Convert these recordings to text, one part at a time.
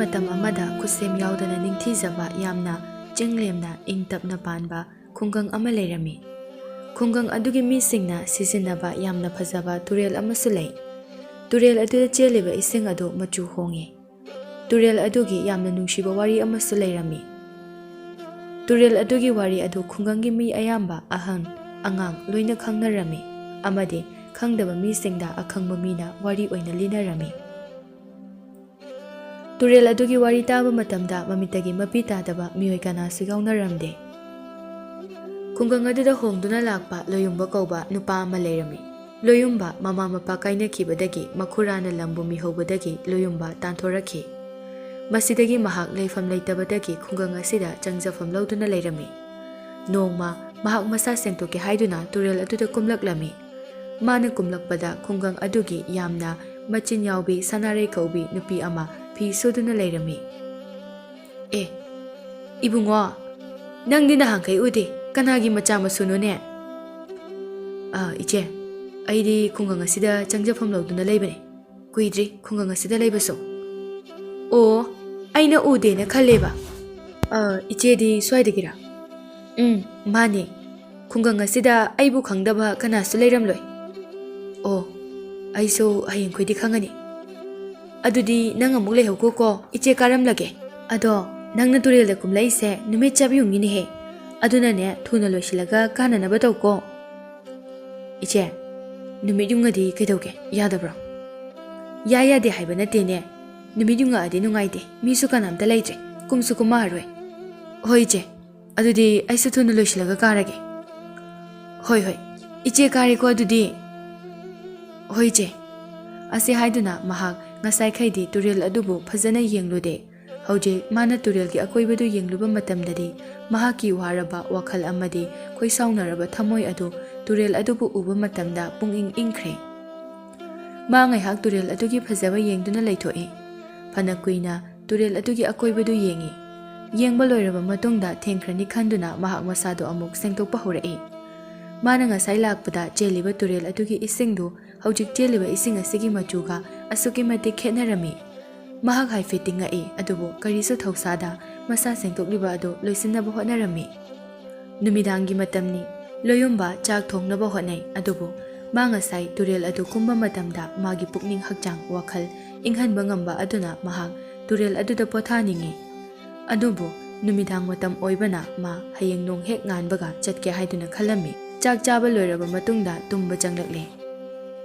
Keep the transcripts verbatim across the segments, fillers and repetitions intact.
ꯃꯇꯝ ꯑꯃꯗ ꯈꯨꯠꯁꯦꯝ ꯌꯥꯎꯗꯅ ꯅꯤꯡꯊꯤꯖꯕ, ꯌꯥꯝꯅ ꯆꯤꯡꯂꯦꯝꯅ ꯏꯪ ꯇꯞꯅ ꯄꯥꯟꯕ ꯈꯨꯡꯒꯪ ꯑꯃ ꯂꯩꯔꯝꯃꯤ꯫ ꯈꯨꯡꯒꯪ ꯑꯗꯨꯒꯤ ꯃꯤꯁꯤꯡꯅ ꯁꯤꯖꯤꯟꯅꯕ ꯌꯥꯝꯅ ꯐꯖꯕ ꯇꯨꯔꯦꯜ ꯑꯃꯁꯨ ꯂꯩ꯫ ꯇꯨꯔꯦꯜ ꯑꯗꯨꯗ ꯆꯦꯜꯂꯤꯕ ꯏꯁꯤꯡ ꯑꯗꯨ ꯃꯆꯨ ꯍꯣꯡꯏ꯫ ꯇꯨꯔꯦꯜ ꯑꯗꯨꯒꯤ ꯌꯥꯝꯅ ꯅꯨꯡꯁꯤꯕ ꯋꯥꯔꯤ ꯑꯃꯁꯨ ꯂꯩꯔꯝꯃꯤ꯫ ꯇꯨꯔꯦꯜ ꯑꯗꯨꯒꯤ ꯋꯥꯔꯤ ꯑꯗꯨ ꯈꯨꯡꯒꯪꯒꯤ ꯃꯤ ꯑꯌꯥꯝꯕ, ꯑꯍꯟ, ꯑꯉꯥꯡ ꯂꯣꯏꯅ ꯈꯪꯅꯔꯝꯃꯤ ꯑꯃꯗꯤ ꯈꯪꯗꯕ ꯃꯤꯁꯤꯡꯗ ꯑꯈꯪꯕ ꯃꯤꯅ ꯋꯥꯔꯤ ꯑꯣꯏꯅ ꯂꯤꯅꯔꯝꯃꯤ꯫ ꯇꯨꯔꯦꯜ ꯑꯗꯨꯒꯤ ꯋꯥꯔꯤ ꯇꯥꯕ ꯃꯇꯝꯗ ꯃꯃꯤꯠꯇꯒꯤ ꯃꯄꯤ ꯇꯥꯗꯕ ꯃꯤꯑꯣꯏ ꯀꯅꯥꯁꯨ ꯌꯥꯎꯅꯔꯝꯗꯦ꯫ ꯈꯨꯡꯒꯪ ꯑꯗꯨꯗ ꯍꯣꯡꯗꯨꯅ ꯂꯥꯛꯄ ꯂꯣꯌꯨꯝꯕ ꯀꯧꯕ ꯅꯨꯄꯥ ꯑꯃ ꯂꯩꯔꯝꯃꯤ꯫ ꯂꯣꯌꯨꯝꯕ ꯃꯃꯥ ꯃꯄꯥ ꯀꯥꯏꯅꯈꯤꯕꯗꯒꯤ ꯃꯈꯨꯔꯥꯅ ꯂꯝꯕꯨ ꯃꯤꯍꯧꯕꯗꯒꯤ ꯂꯣꯌꯨꯝꯕ ꯇꯥꯟꯊꯣꯔꯛꯈꯤ꯫ ꯃꯁꯤꯗꯒꯤ ꯃꯍꯥꯛ ꯂꯩꯐꯝ ꯂꯩꯇꯕꯗꯒꯤ ꯈꯨꯡꯒꯪ ꯑꯁꯤꯗ ꯆꯪꯖꯐꯝ ꯂꯧꯗꯨꯅ ꯂꯩꯔꯝꯃꯤ꯫ ꯅꯣꯡꯃ ꯃꯍꯥꯛ ꯃꯁꯥ ꯁꯦꯡꯗꯣꯛꯀꯦ ꯍꯥꯏꯗꯨꯅ ꯇꯨꯔꯦꯜ ꯑꯗꯨꯗ ꯀꯨꯝꯂꯛꯂꯝꯃꯤ꯫ ꯃꯥꯅ ꯀꯨꯝꯂꯛꯄꯗ ꯈꯨꯡꯒꯪ ꯑꯗꯨꯒꯤ ꯌꯥꯝꯅ ꯃꯆꯤꯟ ꯌꯥꯎꯕꯤ ꯁꯅꯥꯔꯩ ꯀꯧꯕꯤ ꯅꯨꯄꯤ ꯑꯃ ꯐꯤ ꯁꯨꯗꯨꯅ ꯂꯩꯔꯝꯃꯤ꯫ "ꯑꯦ, ꯏꯕꯨꯡꯉꯣ, ꯅꯪꯗꯤ ꯅꯍꯥꯟꯈꯩ ꯎꯗꯦ, ꯀꯅꯥꯒꯤ ꯃꯆꯥ ꯃꯁꯨꯅꯣꯅꯦ?" "ꯑ, ꯏꯆꯦ, ꯑꯩꯗꯤ ꯈꯨꯡꯒꯪ ꯑꯁꯤꯗ ꯆꯪꯖꯐꯝ ꯂꯧꯗꯨꯅ ꯂꯩꯕꯅꯦ꯫ ꯀꯨꯏꯗ꯭ꯔꯤ ꯈꯨꯡꯒꯪ ꯑꯁꯤꯗ ꯂꯩꯕꯁꯨ꯫" "ꯑꯣ, ꯑꯩꯅ ꯎꯗꯦꯅ ꯈꯜꯂꯦꯕ꯫ ꯑ, ꯏꯆꯦꯗꯤ ꯁ꯭ꯋꯥꯏꯗꯒꯤꯔꯥ?" "ꯎꯝ, ꯃꯥꯅꯦ꯫ ꯈꯨꯡꯒꯪ ꯑꯁꯤꯗ ꯑꯩꯕꯨ ꯈꯪꯗꯕ ꯀꯅꯥꯁꯨ ꯂꯩꯔꯝꯂꯣꯏ꯫" "ꯑꯣ, ꯑꯩꯁꯨ ꯍꯌꯦꯡꯈꯣꯏꯗꯤ ꯈꯪꯉꯅꯤ꯫ ꯑꯗꯨꯗꯤ ꯅꯪ ꯑꯃꯨꯛ ꯂꯩꯍꯧꯈꯣꯀꯣ, ꯏꯆꯦ ꯀꯥꯔꯝꯂꯒꯦ꯫ ꯑꯗꯣ ꯅꯪꯅ ꯇꯨꯔꯦꯜꯗ ꯀꯨꯝꯂꯛꯏꯁꯦ ꯅꯨꯃꯤꯠ ꯆꯞ ꯌꯨꯡꯉꯤꯅꯦꯍꯦ꯫ ꯑꯗꯨꯅꯅꯦ, ꯊꯨꯅ ꯂꯣꯏꯁꯤꯜꯂꯒ ꯀꯥꯅꯅꯕ ꯇꯧꯀꯣ꯫" "ꯏꯆꯦ, ꯅꯨꯃꯤꯠ ꯌꯨꯡꯉꯗꯤ ꯀꯩꯗꯧꯒꯦ? ꯌꯥꯗꯕ꯭ꯔꯣ?" "ꯌꯥꯏ ꯌꯥꯗꯦ ꯍꯥꯏꯕ ꯅꯠꯇꯦꯅꯦ꯫ ꯅꯨꯃꯤꯠ ꯌꯨꯡꯉꯛꯑꯗꯤ ꯅꯨꯡꯉꯥꯏꯇꯦ꯫ ꯃꯤꯁꯨ ꯀꯅꯥꯝꯇ ꯂꯩꯇ꯭ꯔꯦ꯫ ꯀꯨꯝꯁꯨ ꯀꯨꯝꯃꯛꯑꯔꯣꯏ꯫" "ꯍꯣꯏ ꯏꯆꯦ, ꯑꯗꯨꯗꯤ ꯑꯩꯁꯨ ꯊꯨꯅ ꯂꯣꯏꯁꯤꯜꯂꯒ ꯀꯥꯔꯒꯦ꯫" "ꯍꯣꯏ, ꯍꯣꯏ꯫ ꯏꯆꯦ ꯀꯥꯔꯦꯀꯣ ꯑꯗꯨꯗꯤ꯫" "ꯍꯣꯏ ꯏꯆꯦ꯫" ꯑꯁꯤ ꯍꯥꯏꯗꯨꯅ ꯃꯍꯥꯛ ꯉꯁꯥꯏꯈꯩꯗꯤ ꯇꯨꯔꯦꯜ ꯑꯗꯨꯕꯨ ꯐꯖꯅ ꯌꯦꯡꯂꯨꯗꯦ꯫ ꯍꯧꯖꯤꯛ ꯃꯥꯅ ꯇꯨꯔꯦꯜꯒꯤ ꯑꯀꯣꯏꯕꯗꯨ ꯌꯦꯡꯂꯨꯕ ꯃꯇꯝꯗꯗꯤ ꯃꯍꯥꯛꯀꯤ ꯋꯥꯔꯕ ꯋꯥꯈꯜ ꯑꯃꯗꯤ ꯈꯣꯏꯁꯥꯎꯅꯔꯕ ꯊꯃꯣꯏ ꯑꯗꯨ ꯇꯨꯔꯦꯜ ꯑꯗꯨꯕꯨ ꯎꯕ ꯃꯇꯝꯗ ꯄꯨꯛꯅꯤꯡ ꯏꯪꯈ꯭ꯔꯦ꯫ ꯃꯥ ꯉꯥꯏꯍꯥꯛ ꯇꯨꯔꯦꯜ ꯑꯗꯨꯒꯤ ꯐꯖꯕ ꯌꯦꯡꯗꯨꯅ ꯂꯩꯊꯣꯛꯏ꯫ ꯐꯅ ꯀꯨꯏꯅ ꯇꯨꯔꯦꯜ ꯑꯗꯨꯒꯤ ꯑꯀꯣꯏꯕꯗꯨ ꯌꯦꯡꯏ꯫ ꯌꯦꯡꯕ ꯂꯣꯏꯔꯕ ꯃꯇꯨꯡꯗ ꯊꯦꯡꯈ꯭ꯔꯅꯤ ꯈꯟꯗꯨꯅ ꯃꯍꯥꯛ ꯃꯁꯥꯗꯨ ꯑꯃꯨꯛ ꯁꯦꯡꯗꯣꯛꯄ ꯍꯧꯔꯛꯏ꯫ ꯃꯥꯅ ꯉꯁꯥꯏ ꯂꯥꯛꯄꯗ ꯆꯦꯜꯂꯤꯕ ꯇꯨꯔꯦꯜ ꯑꯗꯨꯒꯤ ꯏꯁꯤꯡꯗꯨ ꯍꯧꯖꯤꯛ ꯆꯦꯜꯂꯤꯕ ꯏꯁꯤꯡ ꯑꯁꯤꯒꯤ ꯃꯆꯨꯒ ꯑꯁꯨꯛꯀꯤ ꯃꯇꯤꯛ ꯈꯦꯠꯅꯔꯝꯃꯤ꯫ ꯃꯍꯥꯛ ꯍꯥꯏꯐꯦꯠꯇꯤ ꯉꯛꯏ, ꯑꯗꯨꯕꯨ ꯀꯔꯤꯁꯨ ꯊꯧꯁꯥꯗ ꯃꯁꯥ ꯁꯦꯡꯗꯣꯛꯂꯤꯕ ꯑꯗꯨ ꯂꯣꯏꯁꯤꯟꯅꯕ ꯍꯣꯠꯅꯔꯝꯃꯤ꯫ ꯅꯨꯃꯤꯗꯥꯡꯒꯤ ꯃꯇꯝꯅꯤ꯫ ꯂꯣꯌꯨꯝꯕ ꯆꯥꯛ ꯊꯣꯡꯅꯕ ꯍꯣꯠꯅꯩ, ꯑꯗꯨꯕꯨ ꯃꯥ ꯉꯁꯥꯏ ꯇꯨꯔꯦꯜ ꯑꯗꯨ ꯀꯨꯝꯕ ꯃꯇꯝꯗ ꯃꯥꯒꯤ ꯄꯨꯛꯅꯤꯡ ꯍꯛꯆꯥꯡ ꯋꯥꯈꯜ ꯏꯪꯍꯟꯕ ꯉꯝꯕ ꯑꯗꯨꯅ ꯃꯍꯥꯛ ꯇꯨꯔꯦꯜ ꯑꯗꯨꯗ ꯄꯣꯊꯥꯅꯤꯡꯏ꯫ ꯑꯗꯨꯕꯨ ꯅꯨꯃꯤꯗꯥꯡ ꯃꯇꯝ ꯑꯣꯏꯕꯅ ꯃꯥ ꯍꯌꯦꯡ ꯅꯣꯡ ꯍꯦꯛ ꯉꯥꯟꯕꯒ ꯆꯠꯀꯦ ꯍꯥꯏꯗꯨꯅ ꯈꯜꯂꯝꯃꯤ꯫ ꯆꯥꯛ ꯆꯥꯕ ꯂꯣꯏꯔꯕ ꯃꯇꯨꯡꯗ ꯇꯨꯝꯕ ꯆꯪꯂꯛꯂꯦ꯫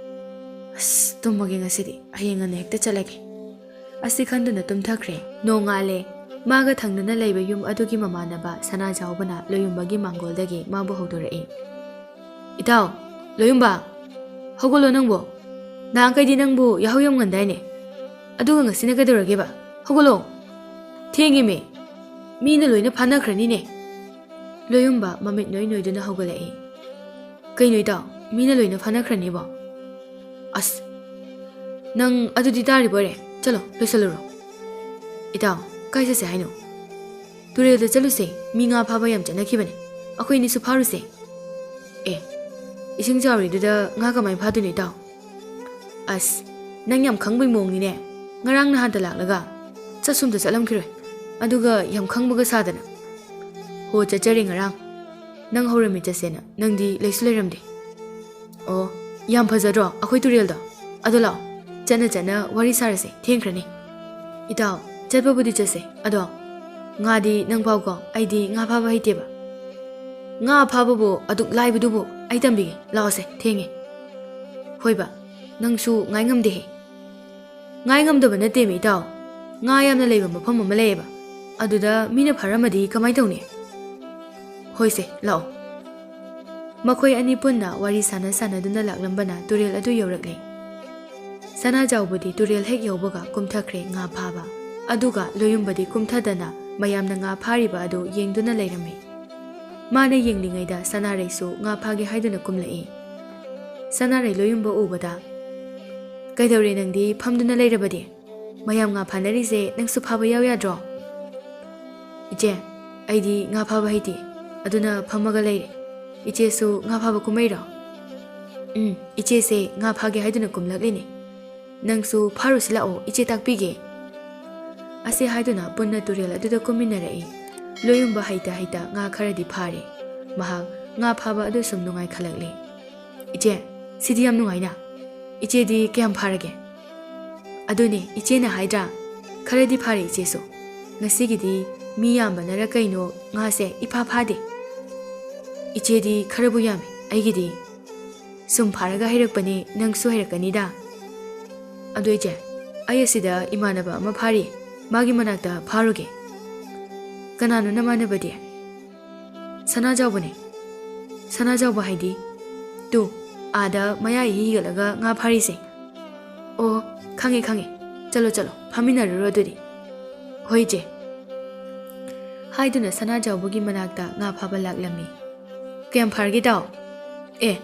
"ꯑꯁ, ꯇꯨꯝꯃꯒꯦ ꯉꯁꯤꯗꯤ, ꯍꯌꯦꯡ ꯉꯟꯅ ꯍꯦꯛꯇ ꯆꯠꯂꯒꯦ꯫" ꯑꯁꯤ ꯈꯟꯗꯨꯅ ꯇꯨꯝꯊꯈ꯭ꯔꯦ꯫ ꯅꯣꯡꯉꯥꯜꯂꯦ꯫ ꯃꯥꯒ ꯊꯪꯅꯅ ꯂꯩꯕ ꯌꯨꯝ ꯑꯗꯨꯒꯤ ꯃꯃꯥꯟꯅꯕ ꯁꯅꯥꯖꯥꯎꯕꯅ ꯂꯣꯌꯨꯝꯕꯒꯤ ꯃꯥꯡꯒꯣꯜꯗꯒꯤ ꯃꯥꯕꯨ ꯍꯧꯗꯣꯔꯛꯏ꯫ "ꯏꯇꯥꯎ, ꯂꯣꯌꯨꯝꯕ, ꯍꯧꯒꯠꯂꯣ ꯅꯪꯕꯣ꯫ ꯅꯍꯥꯟꯈꯩꯗꯤ ꯅꯪꯕꯨ ꯌꯥꯍꯧ ꯌꯥꯝ ꯉꯟꯗꯥꯏꯅꯦ꯫ ꯑꯗꯨꯒ ꯉꯁꯤꯅ ꯀꯩꯗꯧꯔꯒꯦꯕ? ꯍꯧꯒꯠꯂꯣ꯫ ꯊꯦꯡꯉꯤꯃꯤ꯫ ꯃꯤꯅ ꯂꯣꯏꯅ ꯐꯥꯅꯈ꯭ꯔꯅꯤꯅꯦ꯫" ꯂꯣꯌꯨꯝꯕ ꯃꯃꯤꯠ ꯅꯣꯏ ꯅꯣꯏꯗꯨꯅ ꯍꯧꯒꯠꯂꯛꯏ꯫ "ꯀꯩꯅꯣ ꯏꯇꯥꯎ, ꯃꯤꯅ ꯂꯣꯏꯅ ꯐꯥꯅꯈ꯭ꯔꯅꯤꯕꯣ? ꯑꯁ, ꯅꯪ ꯑꯗꯨꯗꯤ ꯇꯥꯔꯤꯕꯣꯏꯔꯦ꯫ ꯆꯠꯂꯣ, ꯂꯣꯏꯁꯜꯂꯨꯔꯣ꯫" "ꯏꯇꯥꯎ, ꯀꯥꯏ ꯆꯠꯁꯦ ꯍꯥꯏꯅꯣ?" "ꯇꯨꯔꯦꯜꯗ ꯆꯠꯂꯨꯁꯦ, ꯃꯤ ꯉꯥ ꯐꯥꯕ ꯌꯥꯝ ꯆꯠꯅꯈꯤꯕꯅꯦ꯫ ꯑꯩꯈꯣꯏ ꯑꯅꯤꯁꯨ ꯐꯥꯔꯨꯁꯦ꯫" "ꯑꯦ, ꯏꯁꯤꯡ ꯆꯥꯎꯔꯤꯗꯨꯗ ꯉꯥ ꯀꯃꯥꯏ ꯐꯥꯗꯣꯏꯅꯣ ꯏꯇꯥꯎ?" "ꯑꯁ, ꯅꯪ ꯌꯥꯝ ꯈꯪꯕꯩ ꯃꯑꯣꯡꯅꯤꯅꯦ꯫ ꯉꯔꯥꯡ ꯅꯍꯥꯟꯇ ꯂꯥꯛꯂꯒ ꯆꯠꯁꯨ ꯑꯝꯇ ꯆꯠꯂꯝꯈꯤꯔꯣꯏ꯫ ꯑꯗꯨꯒ ꯌꯥꯝ ꯈꯪꯕꯒ ꯁꯥꯗꯅ꯫ ꯍꯣ, ꯆꯠꯆꯔꯦ ꯉꯔꯥꯡ꯫ ꯅꯪ ꯍꯧꯔꯝꯃꯤ ꯆꯠꯁꯦꯅ, ꯅꯪꯗꯤ ꯂꯩꯁꯨ ꯂꯩꯔꯝꯗꯦ꯫ ꯑꯣ, ꯌꯥꯝ ꯐꯖꯗ꯭ꯔꯣ ꯑꯩꯈꯣꯏ ꯇꯨꯔꯦꯜꯗꯣ? ꯑꯗꯣ ꯂꯥꯛꯑꯣ, ꯆꯠꯅ ꯆꯠꯅ ꯋꯥꯔꯤ ꯁꯥꯔꯁꯦ, ꯊꯦꯡꯈ꯭ꯔꯅꯤ꯫" "ꯏꯇꯥꯎ, ꯆꯠꯄꯕꯨꯗꯤ ꯆꯠꯁꯦ, ꯑꯗꯣ ꯉꯥꯗꯤ ꯅꯪ ꯐꯥꯎꯀꯣ, ꯑꯩꯗꯤ ꯉꯥ ꯐꯥꯕ ꯍꯩꯇꯦꯕ꯫" "ꯉꯥ ꯐꯥꯕꯕꯨ ꯑꯗꯨꯛ ꯂꯥꯏꯕꯗꯨꯕꯨ ꯑꯩ ꯇꯝꯕꯤꯒꯦ, ꯂꯥꯛꯑꯣꯁꯦ, ꯊꯦꯡꯉꯦ꯫" "ꯍꯣꯏꯕ, ꯅꯪꯁꯨ ꯉꯥꯏ ꯉꯝꯗꯦꯍꯦ꯫" "ꯉꯥꯏ ꯉꯝꯗꯕ ꯅꯠꯇꯦꯃꯤ ꯏꯇꯥꯎ, ꯉꯥ ꯌꯥꯝꯅ ꯂꯩꯕ ꯃꯐꯝ ꯑꯃ ꯂꯩꯌꯦꯕ, ꯑꯗꯨꯗ ꯃꯤꯅ ꯐꯥꯔꯝꯃꯗꯤ ꯀꯃꯥꯏ ꯇꯧꯅꯤ?" "ꯍꯣꯏꯁꯦ, ꯂꯥꯛꯑꯣ꯫" ꯃꯈꯣꯏ ꯑꯅꯤ ꯄꯨꯟꯅ ꯋꯥꯔꯤ ꯁꯥꯟꯅ ꯁꯥꯟꯅꯗꯨꯅ ꯂꯥꯛꯂꯝꯕꯅ ꯇꯨꯔꯦꯜ ꯑꯗꯨ ꯌꯧꯔꯛꯂꯦ꯫ ꯁꯅꯥꯖꯥꯎꯕꯗꯤ ꯇꯨꯔꯦꯜ ꯍꯦꯛ ꯌꯧꯕꯒ ꯀꯨꯝꯊꯈ꯭ꯔꯦ ꯉꯥ ꯐꯥꯕ꯫ ꯑꯗꯨꯒ ꯂꯣꯌꯨꯝꯕꯗꯤ ꯀꯨꯝꯊꯗꯅ ꯃꯌꯥꯝꯅ ꯉꯥ ꯐꯥꯔꯤꯕ ꯑꯗꯨ ꯌꯦꯡꯗꯨꯅ ꯂꯩꯔꯝꯃꯤ꯫ ꯃꯥꯅ ꯌꯦꯡꯂꯤꯉꯩꯗ ꯁꯅꯥꯔꯩꯁꯨ ꯉꯥ ꯐꯥꯒꯦ ꯍꯥꯏꯗꯨꯅ ꯀꯨꯝꯂꯛꯏ꯫ ꯁꯅꯥꯔꯩ ꯂꯣꯌꯨꯝꯕ ꯎꯕꯗ, "ꯀꯩꯗꯧꯔꯦ ꯅꯪꯗꯤ ꯐꯝꯗꯨꯅ ꯂꯩꯔꯕꯗꯤ? ꯃꯌꯥꯝ ꯉꯥ ꯐꯥꯅꯔꯤꯁꯦ ꯅꯪꯁꯨ ꯐꯥꯕ ꯌꯥꯎ ꯌꯥꯗ꯭ꯔꯣ?" "ꯏꯆꯦ, ꯑꯩꯗꯤ ꯉꯥ ꯐꯥꯕ ꯍꯩꯇꯦ, ꯑꯗꯨꯅ ꯐꯝꯃꯒ ꯂꯩꯔꯦ꯫ ꯏꯆꯦꯁꯨ ꯉꯥ ꯐꯥꯕ ꯀꯨꯝꯃꯛꯏꯔꯣ?" "ꯎꯝ, ꯏꯆꯦꯁꯦ ꯉꯥ ꯐꯥꯒꯦ ꯍꯥꯏꯗꯨꯅ ꯀꯨꯝꯂꯛꯂꯤꯅꯦ꯫ ꯅꯪꯁꯨ ꯐꯥꯔꯨꯁꯤ ꯂꯥꯛꯑꯣ, ꯏꯆꯦ ꯇꯥꯛꯄꯤꯒꯦ꯫" ꯑꯁꯤ ꯍꯥꯏꯗꯨꯅ ꯄꯨꯟꯅ ꯇꯨꯔꯦꯜ ꯑꯗꯨꯗ ꯀꯨꯝꯃꯤꯟꯅꯔꯛꯏ꯫ ꯂꯣꯌꯨꯝꯕ ꯍꯩꯇ ꯍꯩꯇ ꯉꯥ ꯈꯔꯗꯤ ꯐꯥꯔꯦ꯫ ꯃꯍꯥꯛ ꯉꯥ ꯐꯥꯕ ꯑꯗꯨ ꯁꯨꯝ ꯅꯨꯡꯉꯥꯏꯈꯠꯂꯛꯂꯦ꯫ "ꯏꯆꯦ, ꯁꯤꯗꯤ ꯌꯥꯝ ꯅꯨꯡꯉꯥꯏꯅ꯫ ꯏꯆꯦꯗꯤ ꯀꯌꯥꯝ ꯐꯥꯔꯒꯦ?" "ꯑꯗꯨꯅꯦ, ꯏꯆꯦꯅ ꯍꯥꯏꯗ꯭ꯔꯥ? ꯈꯔꯗꯤ ꯐꯥꯔꯦ ꯏꯆꯦꯁꯨ꯫ ꯉꯁꯤꯒꯤꯗꯤ ꯃꯤ ꯌꯥꯝꯕꯅꯔ ꯀꯩꯅꯣ ꯉꯥꯁꯦ ꯏꯐꯥ ꯐꯥꯗꯦ꯫ ꯏꯆꯦꯗꯤ ꯈꯔꯕꯨ ꯌꯥꯝꯃꯤ, ꯑꯩꯒꯤꯗꯤ꯫ ꯁꯨꯝ ꯐꯥꯔꯒ ꯍꯩꯔꯛꯄꯅꯤ, ꯅꯪꯁꯨ ꯍꯩꯔꯛꯀꯅꯤꯗ꯫ ꯑꯗꯣ ꯏꯆꯦ, ꯑꯩ ꯑꯁꯤꯗ ꯏꯃꯥꯟꯅꯕ ꯑꯃ ꯐꯥꯔꯤ, ꯃꯥꯒꯤ ꯃꯅꯥꯛꯇ ꯐꯥꯔꯨꯒꯦ꯫" "ꯀꯅꯥꯅꯣ ꯅꯃꯥꯟꯅꯕꯗꯤ?" "ꯁꯅꯥꯖꯥꯎꯕꯅꯦ꯫" "ꯁꯅꯥꯖꯥꯎꯕ ꯍꯥꯏꯗꯤ?" "ꯇꯨ, ꯑꯥꯗ ꯃꯌꯥ ꯏꯍꯤ ꯍꯤꯒꯠꯂꯒ ꯉꯥ ꯐꯥꯔꯤꯁꯦ꯫" "ꯑꯣ, ꯈꯪꯉꯦ, ꯈꯪꯉꯦ꯫ ꯆꯠꯂꯣ, ꯆꯠꯂꯣ, ꯐꯥꯃꯤꯟꯅꯔꯨꯔꯣ ꯑꯗꯨꯗꯤ꯫" "ꯍꯣꯏ, ꯏꯆꯦ꯫" ꯍꯥꯏꯗꯨꯅ ꯁꯅꯥꯖꯥꯎꯕꯒꯤ ꯃꯅꯥꯛꯇ ꯉꯥ ꯐꯥꯕ ꯂꯥꯛꯂꯝꯃꯤ꯫ "ꯀꯌꯥꯝ ꯐꯥꯔꯒꯦ, ꯏꯇꯥꯎ?" "ꯑꯦ,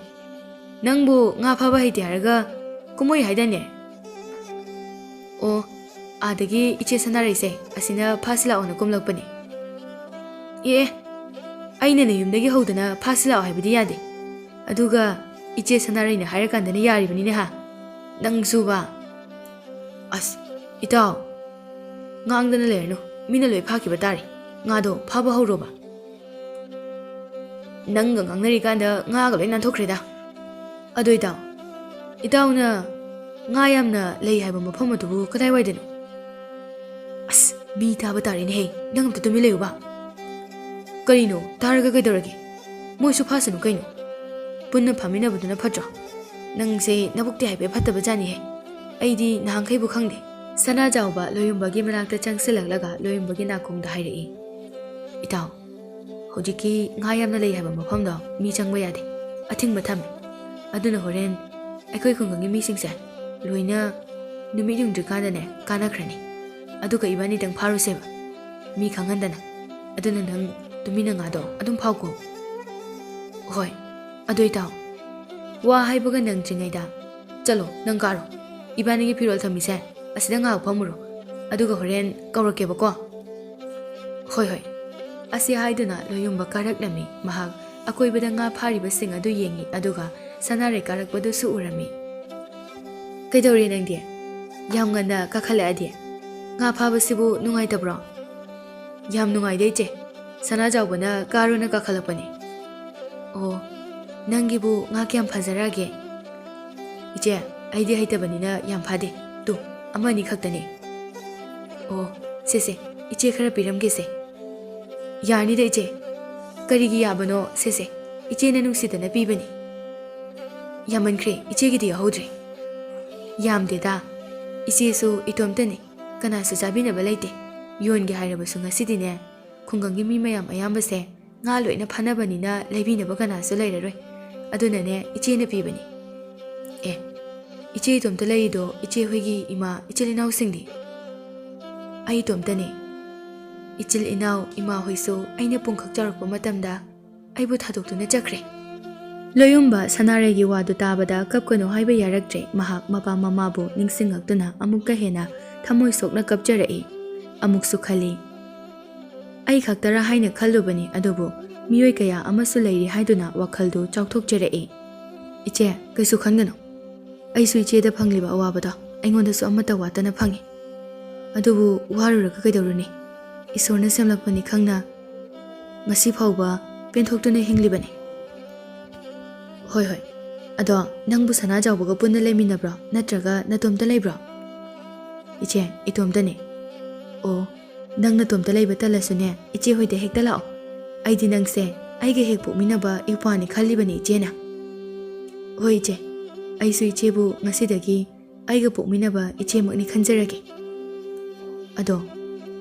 ꯅꯪꯕꯨ ꯉꯥ ꯐꯥꯕ ꯍꯩꯇꯦ ꯍꯥꯏꯔꯒ ꯀꯨꯝꯃꯣꯏ ꯍꯥꯏꯗꯥꯏꯅꯦ?" "ꯑꯣ, ꯑꯥꯗꯒꯤ ꯏꯆꯦ ꯁꯅꯥꯔꯩꯁꯦ ꯑꯁꯤꯅ ꯐꯥꯁꯤ ꯂꯥꯛꯑꯣꯅ ꯀꯨꯝꯂꯛꯄꯅꯦ꯫" "ꯑꯦ, ꯑꯩꯅ ꯅꯌꯨꯝꯗꯒꯤ ꯍꯧꯗꯅ ꯐꯥꯁꯤ ꯂꯥꯛꯑꯣ ꯍꯥꯏꯕꯗꯤ ꯌꯥꯗꯦ꯫ ꯑꯗꯨꯒ ꯏꯆꯦ ꯁꯅꯥꯔꯩꯅ ꯍꯥꯏꯔꯀꯥꯟꯗꯅ ꯌꯥꯔꯤꯕꯅꯤꯅꯦ ꯍꯥ? ꯅꯪꯁꯨꯕ꯫" "ꯑꯁ, ꯏꯇꯥꯎ, ꯉꯥꯡꯗꯅ ꯂꯩꯔꯅꯨ꯫ ꯃꯤꯅ ꯂꯣꯏ ꯐꯥꯈꯤꯕ ꯇꯥꯔꯦ꯫ ꯉꯥꯗꯣ ꯐꯥꯕ ꯍꯧꯔꯣꯕ꯫" "ꯅꯪꯒ ꯉꯥꯡꯅꯔꯤꯀꯥꯟꯗ ꯉꯥꯒ ꯂꯣꯏ ꯅꯥꯟꯊꯣꯛꯈ꯭ꯔꯦꯗ꯫" "ꯑꯗꯣ ꯏꯇꯥꯎ, ꯏꯇꯥꯎꯅ ꯉꯥ ꯌꯥꯝꯅ ꯂꯩ ꯍꯥꯏꯕ ꯃꯐꯝ ꯑꯗꯨꯕꯨ ꯀꯗꯥꯏꯋꯥꯏꯗꯅꯣ?" "ꯑꯁ, ꯃꯤ ꯇꯥꯕ ꯇꯥꯔꯦꯅꯦꯍꯦ, ꯅꯪ ꯑꯝꯇ ꯇꯨꯃꯤꯟ ꯂꯩꯌꯨꯕ꯫" "ꯀꯔꯤꯅꯣ, ꯇꯥꯔꯒ ꯀꯩꯗꯧꯔꯒꯦ? ꯃꯣꯏꯁꯨ ꯐꯥꯁꯅꯨ ꯀꯩꯅꯣ꯫ ꯄꯨꯟꯅ ꯐꯥꯃꯤꯟꯅꯕꯗꯨꯅ ꯐꯠꯇ꯭ꯔꯣ? ꯅꯪꯁꯦ ꯅꯕꯨꯛꯇꯤ ꯍꯥꯏꯐꯦꯠ ꯐꯠꯇꯕ ꯖꯥꯠꯅꯤꯍꯦ꯫ ꯑꯩꯗꯤ ꯅꯍꯥꯟꯈꯩꯕꯨ ꯈꯪꯗꯦ꯫" ꯁꯅꯥꯖꯥꯎꯕ ꯂꯣꯌꯨꯝꯕꯒꯤ ꯃꯅꯥꯛꯇ ꯆꯪꯁꯤꯜꯂꯛꯂꯒ ꯂꯣꯌꯨꯝꯕꯒꯤ ꯅꯥꯀꯣꯡꯗ ꯍꯥꯏꯔꯛꯏ, "ꯏꯇꯥꯎ, ꯍꯧꯖꯤꯛꯀꯤ ꯉꯥ ꯌꯥꯝꯅ ꯂꯩ ꯍꯥꯏꯕ ꯃꯐꯝꯗꯣ ꯃꯤ ꯆꯪꯕ ꯌꯥꯗꯦ, ꯑꯊꯤꯡꯕ ꯊꯝꯃꯦ꯫ ꯑꯗꯨꯅ ꯍꯣꯔꯦꯟ ꯑꯩꯈꯣꯏ ꯈꯨꯡꯒꯪꯒꯤ ꯃꯤꯁꯤꯡꯁꯦ ꯂꯣꯏꯅ ꯅꯨꯃꯤꯠ ꯌꯨꯡꯗ꯭ꯔꯤꯀꯥꯟꯗꯅꯦ ꯀꯥꯅꯈ꯭ꯔꯅꯤ꯫ ꯑꯗꯨꯒ ꯏꯕꯥꯅꯤꯗꯪ ꯐꯥꯔꯨꯁꯦꯕ, ꯃꯤ ꯈꯪꯍꯟꯗꯅ꯫ ꯑꯗꯨꯅ ꯅꯪ ꯇꯨꯃꯤꯟꯅ ꯉꯥꯗꯣ ꯑꯗꯨꯝ ꯐꯥꯎꯀꯣ꯫" "ꯍꯣꯏ, ꯑꯗꯨ ꯏꯇꯥꯎ, ꯋꯥ ꯍꯥꯏꯕꯒ ꯅꯪꯗ꯭ꯔꯤꯉꯩꯗ, ꯆꯠꯂꯣ, ꯅꯪ ꯀꯥꯔꯣ꯫ ꯏꯕꯥꯅꯤꯒꯤ ꯐꯤꯔꯣꯜ ꯊꯝꯃꯤꯁꯦ ꯑꯁꯤꯗ ꯉꯥꯏꯍꯥꯛ ꯐꯝꯃꯨꯔꯣ, ꯑꯗꯨꯒ ꯍꯣꯔꯦꯟ ꯀꯧꯔꯛꯀꯦꯕꯀꯣ꯫" "ꯍꯣꯏ, ꯍꯣꯏ꯫" ꯑꯁꯤ ꯍꯥꯏꯗꯨꯅ ꯂꯣꯌꯨꯝꯕ ꯀꯥꯔꯛꯂꯝꯃꯤ꯫ ꯃꯍꯥꯛ ꯑꯀꯣꯏꯕꯗ ꯉꯥ ꯐꯥꯔꯤꯕꯁꯤꯡ ꯑꯗꯨ ꯌꯦꯡꯉꯤ, ꯑꯗꯨꯒ ꯁꯅꯥꯔꯩ ꯀꯥꯔꯛꯄꯗꯨꯁꯨ ꯎꯔꯝꯃꯤ꯫ "ꯀꯩꯗꯧꯔꯦ ꯅꯪꯗꯤ? ꯌꯥꯝ ꯉꯟꯅ ꯀꯥꯈꯠꯂꯛꯑꯗꯤ?" ꯉꯥ ꯐꯥꯕꯁꯤꯕꯨ ꯅꯨꯡꯉꯥꯏꯇꯕ꯭ꯔꯣ? ꯌꯥꯝ ꯅꯨꯡꯉꯥꯏꯗ ꯏꯆꯦ꯫ ꯁꯅꯥꯖꯥꯎꯕꯅ ꯀꯥꯔꯣꯅ ꯀꯥꯈꯠꯂꯛꯄꯅꯦ꯫ ꯑꯣ, ꯅꯪꯒꯤꯕꯨ ꯉꯥ ꯀꯌꯥꯝ ꯐꯥꯖꯔꯛꯑꯒꯦ? ꯏꯆꯦ, ꯑꯩꯗꯤ ꯍꯩꯇꯕꯅꯤꯅ ꯌꯥꯝ ꯐꯥꯗꯦ꯫ ꯇꯨ, ꯑꯃ ꯑꯅꯤ ꯈꯛꯇꯅꯦ꯫ ꯑꯣ, ꯁꯦ ꯁꯦ, ꯏꯆꯦ ꯈꯔ ꯄꯤꯔꯝꯒꯦꯁꯦ꯫ ꯌꯥꯔꯅꯤꯗ ꯏꯆꯦ꯫ ꯀꯔꯤꯒꯤ ꯌꯥꯕꯅꯣ? ꯁꯦ ꯁꯦ, ꯏꯆꯦꯅ ꯅꯨꯡꯁꯤꯗꯅ ꯄꯤꯕꯅꯤ꯫ ꯌꯥꯝꯃꯟꯈ꯭ꯔꯦ, ꯏꯆꯦꯒꯤꯗꯤ ꯌꯥꯎꯍꯧꯗ꯭ꯔꯦ꯫ ꯌꯥꯝꯗꯦꯗ, ꯏꯆꯦꯁꯨ ꯏꯇꯣꯝꯇꯅꯤ, ꯀꯅꯥꯁꯨ ꯆꯥꯕꯤꯅꯕ ꯂꯩꯇꯦ꯫ ꯌꯣꯟꯒꯦ ꯍꯥꯏꯔꯕꯁꯨ ꯉꯁꯤꯗꯤꯅꯦ, ꯈꯨꯡꯒꯪꯒꯤ ꯃꯤ ꯃꯌꯥꯝ ꯑꯌꯥꯝꯕꯁꯦ ꯉꯥ ꯂꯣꯏꯅ ꯐꯥꯅꯕꯅꯤꯅ ꯂꯩꯕꯤꯅꯕ ꯀꯅꯥꯁꯨ ꯂꯩꯔꯔꯣꯏ꯫ ꯑꯗꯨꯅꯅꯦ, ꯏꯆꯦꯅ ꯄꯤꯕꯅꯤ꯫ ꯑꯦ, ꯏꯆꯦ ꯏꯇꯣꯝꯇ ꯂꯩꯔꯤꯗꯣ ꯏꯆꯦ ꯍꯣꯏꯒꯤ ꯏꯃꯥ, ꯏꯆꯤꯜ ꯏꯅꯥꯎꯁꯤꯡꯗꯤ? ꯑꯩ ꯏꯇꯣꯝꯇꯅꯦ꯫ ꯏꯆꯤꯜ ꯏꯅꯥꯎ, ꯏꯃꯥ ꯍꯣꯏꯁꯨ ꯑꯩꯅ ꯄꯨꯡꯈꯛ ꯆꯥꯎꯔꯛꯄ ꯃꯇꯝꯗ ꯑꯩꯕꯨ ꯊꯥꯗꯣꯛꯇꯨꯅ ꯆꯠꯈ꯭ꯔꯦ꯫ ꯂꯣꯌꯨꯝꯕ ꯁꯅꯥꯔꯩꯒꯤ ꯋꯥꯗꯨ ꯇꯥꯕꯗ ꯀꯞꯀꯅꯨ ꯍꯥꯏꯕ ꯌꯥꯔꯛꯇ꯭ꯔꯦ꯫ ꯃꯍꯥꯛ ꯃꯄꯥ ꯃꯃꯥꯕꯨ ꯅꯤꯡꯁꯤꯡꯉꯛꯇꯨꯅ ꯑꯃꯨꯛꯀ ꯍꯦꯟꯅ ꯊꯃꯣꯏ ꯁꯣꯛꯅ ꯀꯞꯆꯔꯛꯏ꯫ ꯑꯃꯨꯛꯁꯨ ꯈꯜꯂꯤ, "ꯑꯩ ꯈꯛꯇꯔꯥ ꯍꯥꯏꯅ ꯈꯜꯂꯨꯕꯅꯤ, ꯑꯗꯨꯕꯨ ꯃꯤꯑꯣꯏ ꯀꯌꯥ ꯑꯃꯁꯨ ꯂꯩꯔꯤ" ꯍꯥꯏꯗꯨꯅ ꯋꯥꯈꯜꯗꯨ ꯆꯥꯎꯊꯣꯛꯆꯔꯛꯏ꯫ "ꯏꯆꯦ, ꯀꯩꯁꯨ ꯈꯟꯒꯅꯨ꯫ ꯑꯩꯁꯨ ꯏꯆꯦꯗ ꯐꯪꯂꯤꯕ ꯑꯋꯥꯕꯗꯣ ꯑꯩꯉꯣꯟꯗꯁꯨ ꯑꯃꯠꯇ ꯋꯥꯠꯇꯅ ꯐꯪꯉꯤ꯫ ꯑꯗꯨꯕꯨ ꯋꯥꯔꯨꯔꯒ ꯀꯩꯗꯧꯔꯨꯅꯤ? ꯏꯁꯣꯔꯅ ꯁꯦꯝꯂꯛꯄꯅꯤ ꯈꯪꯅ ꯉꯁꯤ ꯐꯥꯎꯕ ꯄꯦꯟꯊꯣꯛꯇꯨꯅ ꯍꯤꯡꯂꯤꯕꯅꯤ꯫" "ꯍꯣꯏ, ꯍꯣꯏ꯫ ꯑꯗꯣ ꯅꯪꯕꯨ ꯁꯅꯥꯖꯥꯎꯕꯒ ꯄꯨꯟꯅ ꯂꯩꯃꯤꯟꯅꯕ꯭ꯔꯣ? ꯅꯠꯇ꯭ꯔꯒ ꯅꯇꯣꯝꯇ ꯂꯩꯕ꯭ꯔꯣ?" "ꯏꯆꯦ, ꯏꯇꯣꯝꯇꯅꯦ꯫" "ꯑꯣ, ꯅꯪ ꯅꯇꯣꯝꯇ ꯂꯩꯕ ꯇꯜꯂꯁꯨꯅꯦ, ꯏꯆꯦ ꯍꯣꯏꯗ ꯍꯦꯛꯇ ꯂꯥꯛꯑꯣ꯫ ꯑꯩꯗꯤ ꯅꯪꯁꯦ ꯑꯩꯒ ꯍꯦꯛ ꯄꯣꯛꯃꯤꯟꯅꯕ ꯏꯄ꯭ꯋꯥꯅꯤ ꯈꯜꯂꯤꯕꯅꯤ ꯏꯆꯦꯅ꯫" "ꯍꯣꯏ ꯏꯆꯦ, ꯑꯩꯁꯨ ꯏꯆꯦꯕꯨ ꯉꯁꯤꯗꯒꯤ ꯑꯩꯒ ꯄꯣꯛꯃꯤꯟꯅꯕ ꯏꯆꯦꯃꯛꯅꯤ ꯈꯟꯖꯔꯒꯦ꯫ ꯑꯗꯣ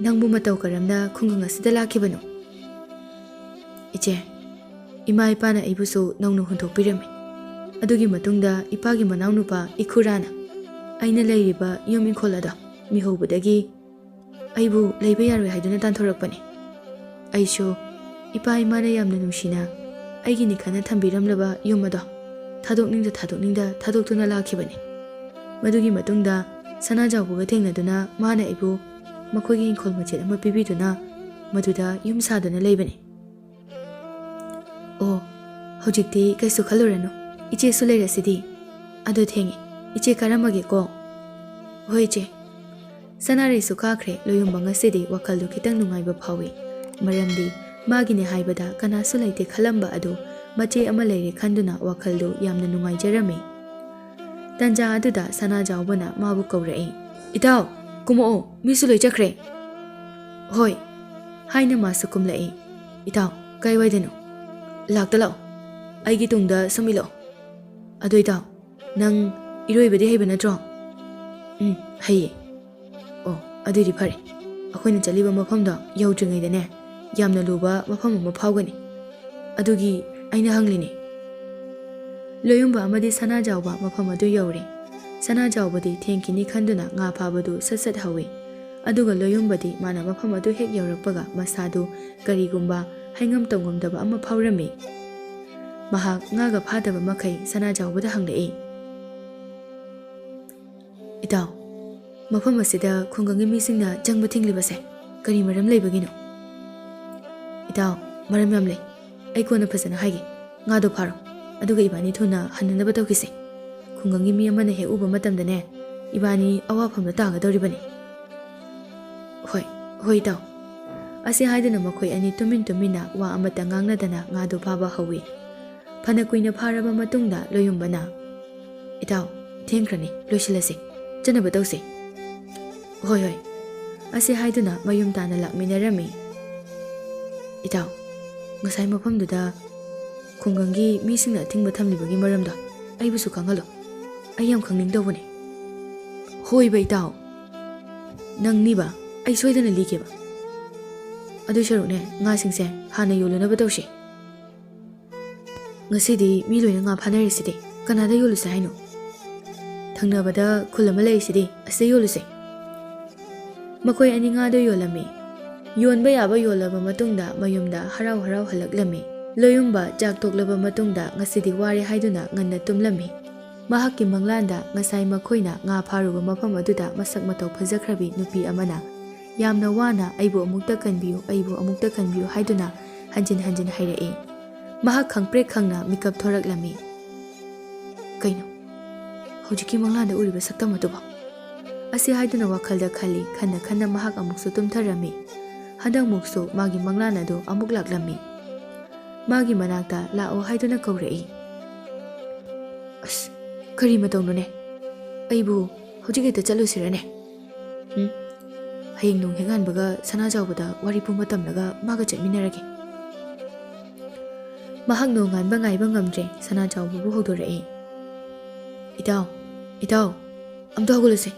ꯅꯪꯕꯨ ꯃꯇꯧ ꯀꯔꯝꯅ ꯈꯨꯡꯒꯪ ꯑꯁꯤꯗ ꯂꯥꯛꯈꯤꯕꯅꯣ?" "ꯏꯆꯦ, ꯏꯃꯥ ꯏꯄꯥꯅ ꯑꯩꯕꯨꯁꯨ ꯅꯧꯅ ꯍꯨꯟꯗꯣꯛꯄꯤꯔꯝꯃꯤ꯫ ꯑꯗꯨꯒꯤ ꯃꯇꯨꯡꯗ ꯏꯄꯥꯒꯤ ꯃꯅꯥꯎꯅꯨꯄꯥ ꯏꯈꯨꯔꯥꯅ ꯑꯩꯅ ꯂꯩꯔꯤꯕ ꯌꯨꯝ ꯏꯪꯈꯣꯜ ꯑꯗꯣ ꯃꯤꯍꯧꯕꯗꯒꯤ ꯑꯩꯕꯨ ꯂꯩꯕ ꯌꯥꯔꯣꯏ ꯍꯥꯏꯗꯨꯅ ꯇꯥꯟꯊꯣꯔꯛꯄꯅꯤ꯫ ꯑꯩꯁꯨ ꯏꯄꯥ ꯏꯃꯥꯅ ꯌꯥꯝꯅ ꯅꯨꯡꯁꯤꯅ ꯑꯩꯒꯤꯅꯤ ꯈꯟꯅ ꯊꯝꯕꯤꯔꯝꯂꯕ ꯌꯨꯝ ꯑꯗꯣ ꯊꯥꯗꯣꯛꯅꯤꯡꯗ ꯊꯥꯗꯣꯛꯅꯤꯡꯗ ꯊꯥꯗꯣꯛꯇꯨꯅ ꯂꯥꯛꯈꯤꯕꯅꯤ꯫ ꯃꯗꯨꯒꯤ ꯃꯇꯨꯡꯗ ꯁꯅꯥꯖꯥꯎꯕꯒ ꯊꯦꯡꯅꯗꯨꯅ ꯃꯥꯅ ꯑꯩꯕꯨ ꯃꯈꯣꯏꯒꯤ ꯏꯪꯈꯣꯜ ꯃꯆꯦꯠ ꯑꯃ ꯄꯤꯕꯤꯗꯨꯅ ꯃꯗꯨꯗ ꯌꯨꯝ ꯁꯥꯗꯨꯅ ꯂꯩꯕꯅꯤ꯫" "ꯑꯣ, ꯍꯧꯖꯤꯛꯇꯤ ꯀꯩꯁꯨ ꯈꯜꯂꯨꯔꯅꯨ, ꯏꯆꯦꯁꯨ ꯂꯩꯔꯁꯤꯗꯤ꯫ ꯑꯗꯣ ꯊꯦꯡꯉꯦ, ꯏꯆꯦ ꯀꯥꯔꯝꯃꯒꯦꯀꯣ꯫" "ꯍꯣꯏ ꯏꯆꯦ꯫" ꯁꯅꯥꯔꯩꯁꯨ ꯀꯥꯈ꯭ꯔꯦ꯫ ꯂꯣꯌꯨꯝꯕ ꯉꯁꯤꯗꯤ ꯋꯥꯈꯜꯗꯨ ꯈꯤꯇꯪ ꯅꯨꯡꯉꯥꯏꯕ ꯐꯥꯎꯏ꯫ ꯃꯔꯝꯗꯤ ꯃꯥꯒꯤꯅꯦ ꯍꯥꯏꯕꯗ ꯀꯅꯥꯁꯨ ꯂꯩꯇꯦ ꯈꯜꯂꯝꯕ ꯑꯗꯨ ꯃꯆꯦ ꯑꯃ ꯂꯩꯔꯦ ꯈꯟꯗꯨꯅ ꯋꯥꯈꯜꯗꯨ ꯌꯥꯝꯅ ꯅꯨꯡꯉꯥꯏꯖꯔꯝꯃꯤ꯫ ꯇꯟꯖꯥ ꯑꯗꯨꯗ ꯁꯅꯥꯖꯥꯎꯕꯅ ꯃꯥꯕꯨ ꯀꯧꯔꯛꯏ꯫ "ꯏꯇꯥꯎ, ꯀꯨꯝꯃꯛꯑꯣ, ꯃꯤꯁꯨ ꯂꯣꯏ ꯆꯠꯈ꯭ꯔꯦ꯫" "ꯍꯣꯏ," ꯍꯥꯏꯅ ꯃꯥꯁꯨ ꯀꯨꯝꯂꯛꯏ꯫ "ꯏꯇꯥꯎ, ꯀꯥꯏꯋꯥꯏꯗꯅꯣ? ꯂꯥꯛꯇ ꯂꯥꯛꯑꯣ, ꯑꯩꯒꯤ ꯇꯨꯡꯗ ꯁꯨꯝ ꯏꯜꯂꯛꯑꯣ꯫ ꯑꯗꯣ ꯏꯇꯥꯎ, ꯅꯪ ꯏꯔꯣꯏꯕꯗꯤ ꯍꯩꯕ ꯅꯠꯇ꯭ꯔꯣ?" "ꯎꯝ, ꯍꯩꯌꯦ꯫" "ꯑꯣ, ꯑꯗꯨꯏꯗꯤ ꯐꯔꯦ꯫ ꯑꯩꯈꯣꯏꯅ ꯆꯠꯂꯤꯕ ꯃꯐꯝꯗꯣ ꯌꯧꯗ꯭ꯔꯤꯉꯩꯗꯅꯦ, ꯌꯥꯝꯅ ꯂꯨꯕ ꯃꯐꯝ ꯑꯃ ꯐꯥꯎꯒꯅꯤ꯫ ꯑꯗꯨꯒꯤ ꯑꯩꯅ ꯍꯪꯂꯤꯅꯦ꯫" ꯂꯣꯌꯨꯝꯕ ꯑꯃꯗꯤ ꯁꯅꯥꯖꯥꯎꯕ ꯃꯐꯝ ꯑꯗꯨ ꯌꯧꯔꯦ꯫ ꯁꯅꯥꯖꯥꯎꯕꯗꯤ ꯊꯦꯡꯈꯤꯅꯤ ꯈꯟꯗꯨꯅ ꯉꯥ ꯐꯥꯕꯗꯨ ꯁꯠ ꯁꯠ ꯍꯧꯏ꯫ ꯑꯗꯨꯒ ꯂꯣꯌꯨꯝꯕꯗꯤ ꯃꯥꯅ ꯃꯐꯝ ꯑꯗꯨ ꯍꯦꯛ ꯌꯧꯔꯛꯄꯒ ꯃꯁꯥꯗꯨ ꯀꯔꯤꯒꯨꯝꯕ ꯍꯥꯏꯉꯝ ꯇꯧꯉꯝꯗꯕ ꯑꯃ ꯐꯥꯎꯔꯝꯃꯤ꯫ ꯃꯍꯥꯛ ꯉꯥꯒ ꯐꯥꯗꯕ ꯃꯈꯩ ꯁꯅꯥꯖꯥꯎꯕꯗ ꯍꯪꯂꯛꯏ꯫ "ꯏꯇꯥꯎ, ꯃꯐꯝ ꯑꯁꯤꯗ ꯈꯨꯡꯒꯪꯒꯤ ꯃꯤꯁꯤꯡꯅ ꯆꯪꯕ ꯊꯤꯡꯂꯤꯕꯁꯦ ꯀꯔꯤ ꯃꯔꯝ ꯂꯩꯕꯒꯤꯅꯣ?" "ꯏꯇꯥꯎ, ꯃꯔꯝ ꯌꯥꯝ ꯂꯩ꯫ ꯑꯩ ꯀꯣꯟꯅ ꯐꯖꯅ ꯍꯥꯏꯒꯦ꯫ ꯉꯥꯗꯣ ꯐꯥꯔꯣ, ꯑꯗꯨꯒ ꯏꯕꯥꯅꯤ ꯊꯨꯅ ꯍꯟꯅꯅꯕ ꯇꯧꯈꯤꯁꯦ꯫ ꯈꯨꯡꯒꯪꯒꯤ ꯃꯤ ꯑꯃꯅ ꯍꯦꯛ ꯎꯕ ꯃꯇꯝꯗꯅꯦ, ꯏꯕꯥꯅꯤ ꯑꯋꯥꯐꯝꯗ ꯇꯥꯒꯗꯧꯔꯤꯕꯅꯤ꯫" "ꯍꯣꯏ, ꯍꯣꯏ ꯏꯇꯥꯎ꯫" ꯑꯁꯤ ꯍꯥꯏꯗꯨꯅ ꯃꯈꯣꯏ ꯑꯅꯤ ꯇꯨꯃꯤꯟ ꯇꯨꯃꯤꯟꯅ ꯋꯥ ꯑꯃꯠꯇ ꯉꯥꯡꯅꯗꯅ ꯉꯥꯗꯨ ꯐꯥꯕ ꯍꯧꯏ꯫ ꯐꯅ ꯀꯨꯏꯅ ꯐꯥꯔꯕ ꯃꯇꯨꯡꯗ ꯂꯣꯌꯨꯝꯕꯅ, "ꯏꯇꯥꯎ, ꯊꯦꯡꯈ꯭ꯔꯅꯤ, ꯂꯣꯏꯁꯤꯜꯂꯁꯤ, ꯆꯠꯅꯕ ꯇꯧꯁꯤ꯫" "ꯍꯣꯏ, ꯍꯣꯏ꯫" ꯑꯁꯤ ꯍꯥꯏꯗꯨꯅ ꯃꯌꯨꯝ ꯇꯥꯅ ꯂꯥꯛꯃꯤꯟꯅꯔꯝꯃꯤ꯫ "ꯏꯇꯥꯎ, ꯉꯁꯥꯏ ꯃꯐꯝꯗꯨꯗ ꯈꯨꯡꯒꯪꯒꯤ ꯃꯤꯁꯤꯡꯅ ꯑꯊꯤꯡꯕ ꯊꯝꯂꯤꯕꯒꯤ ꯃꯔꯝꯗꯣ ꯑꯩꯕꯨꯁꯨ ꯈꯪꯍꯜꯂꯣ꯫ ꯑꯩ ꯌꯥꯝ ꯈꯪꯅꯤꯡꯗꯧꯕꯅꯦ꯫" "ꯍꯣꯏꯕ ꯏꯇꯥꯎ, ꯅꯪꯅꯤꯕ, ꯑꯩ ꯁꯣꯏꯗꯅ ꯂꯤꯒꯦꯕ꯫ ꯑꯗꯨꯏ ꯁꯔꯨꯛꯅꯦ, ꯉꯥꯁꯤꯡꯁꯦ ꯍꯥꯟꯅ ꯌꯣꯜꯂꯨꯅꯕ ꯇꯧꯁꯤ꯫ ꯉꯁꯤꯗꯤ ꯃꯤ ꯂꯣꯏꯅ ꯉꯥ ꯐꯥꯅꯔꯤꯁꯤꯗꯤ, ꯀꯅꯥꯗ ꯌꯣꯜꯂꯨꯁꯦ ꯍꯥꯏꯅꯣ? ꯊꯪꯅꯕꯗ ꯈꯨꯜ ꯑꯃ ꯂꯩꯔꯤꯁꯤꯗꯤ, ꯑꯁꯤꯗ ꯌꯣꯜꯂꯨꯁꯦ꯫" ꯃꯈꯣꯏ ꯑꯅꯤ ꯉꯥꯗꯨ ꯌꯣꯜꯂꯝꯃꯤ꯫ ꯌꯣꯟꯕ ꯌꯥꯕ ꯌꯣꯜꯂꯕ ꯃꯇꯨꯡꯗ ꯃꯌꯨꯝꯗ ꯍꯔꯥꯎ ꯍꯔꯥꯎ ꯍꯜꯂꯛꯂꯝꯃꯤ꯫ ꯂꯣꯌꯨꯝꯕ ꯆꯥꯛ ꯇꯣꯛꯂꯕ ꯃꯇꯨꯡꯗ ꯉꯁꯤꯗꯤ ꯋꯥꯔꯦ ꯍꯥꯏꯗꯨꯅ ꯉꯟꯅ ꯇꯨꯝꯂꯝꯃꯤ꯫ ꯃꯍꯥꯛꯀꯤ ꯃꯪꯂꯥꯟꯗ ꯉꯁꯥꯏ ꯃꯈꯣꯏꯅ ꯉꯥ ꯐꯥꯔꯨꯕ ꯃꯐꯝ ꯑꯗꯨꯗ ꯃꯁꯛ ꯃꯇꯧ ꯐꯖꯈ꯭ꯔꯕꯤ ꯅꯨꯄꯤ ꯑꯃꯅ ꯌꯥꯝꯅ ꯋꯥꯅ "ꯑꯩꯕꯨ ꯑꯃꯨꯛꯇ ꯀꯟꯕꯤꯌꯨ, ꯑꯩꯕꯨ ꯑꯃꯨꯛꯇ ꯀꯟꯕꯤꯌꯨ" ꯍꯥꯏꯗꯨꯅ ꯍꯟꯖꯤꯟ ꯍꯟꯖꯤꯟ ꯍꯥꯏꯔꯛꯏ꯫ ꯃꯍꯥꯛ ꯈꯪꯄ꯭ꯔꯦꯛ ꯈꯪꯅ ꯃꯤꯀꯞ ꯊꯣꯔꯛꯂꯝꯃꯤ꯫ "ꯀꯩꯅꯣ? ꯍꯧꯖꯤꯛꯀꯤ ꯃꯪꯂꯥꯟꯗ ꯎꯔꯤꯕ ꯁꯛꯇꯝ ꯑꯗꯨꯕꯣ?" ꯑꯁꯤ ꯍꯥꯏꯗꯨꯅ ꯋꯥꯈꯜꯗ ꯈꯜꯂꯤ꯫ ꯈꯟꯅ ꯈꯟꯅ ꯃꯍꯥꯛ ꯑꯃꯨꯛꯁꯨ ꯇꯨꯝꯊꯔꯝꯃꯤ꯫ ꯍꯟꯗꯛꯃꯨꯛꯁꯨ ꯃꯥꯒꯤ ꯃꯪꯂꯥꯟ ꯑꯗꯨ ꯑꯃꯨꯛ ꯂꯥꯛꯂꯝꯃꯤ꯫ ꯃꯥꯒꯤ ꯃꯅꯥꯛꯇ ꯂꯥꯛꯑꯣ ꯍꯥꯏꯗꯨꯅ ꯀꯧꯔꯛꯏ꯫ ꯑꯁ, ꯀꯔꯤ ꯃꯇꯧꯅꯣꯅꯦ? ꯑꯩꯕꯨ ꯍꯧꯖꯤꯛ ꯍꯦꯛꯇ ꯆꯠꯂꯨꯁꯤꯔꯅꯦ? ꯎꯝ, ꯍꯌꯦꯡ ꯅꯣꯡ ꯍꯦꯛ ꯉꯥꯟꯕꯒ ꯁꯅꯥꯖꯥꯎꯕꯗ ꯋꯥꯔꯤ ꯄꯨꯝꯕ ꯇꯝꯂꯒ ꯃꯥꯒ ꯆꯠꯃꯤꯟꯅꯔꯒꯦ꯫ ꯃꯍꯥꯛ ꯅꯣꯡꯉꯥꯟꯕ ꯉꯥꯏꯕ ꯉꯝꯗ꯭ꯔꯦ, ꯁꯅꯥꯖꯥꯎꯕꯕꯨ ꯍꯧꯗꯣꯔꯛꯏ꯫ "ꯏꯇꯥꯎ, ꯏꯇꯥꯎ, ꯑꯝꯇ ꯍꯧꯒꯠꯂꯁꯦ꯫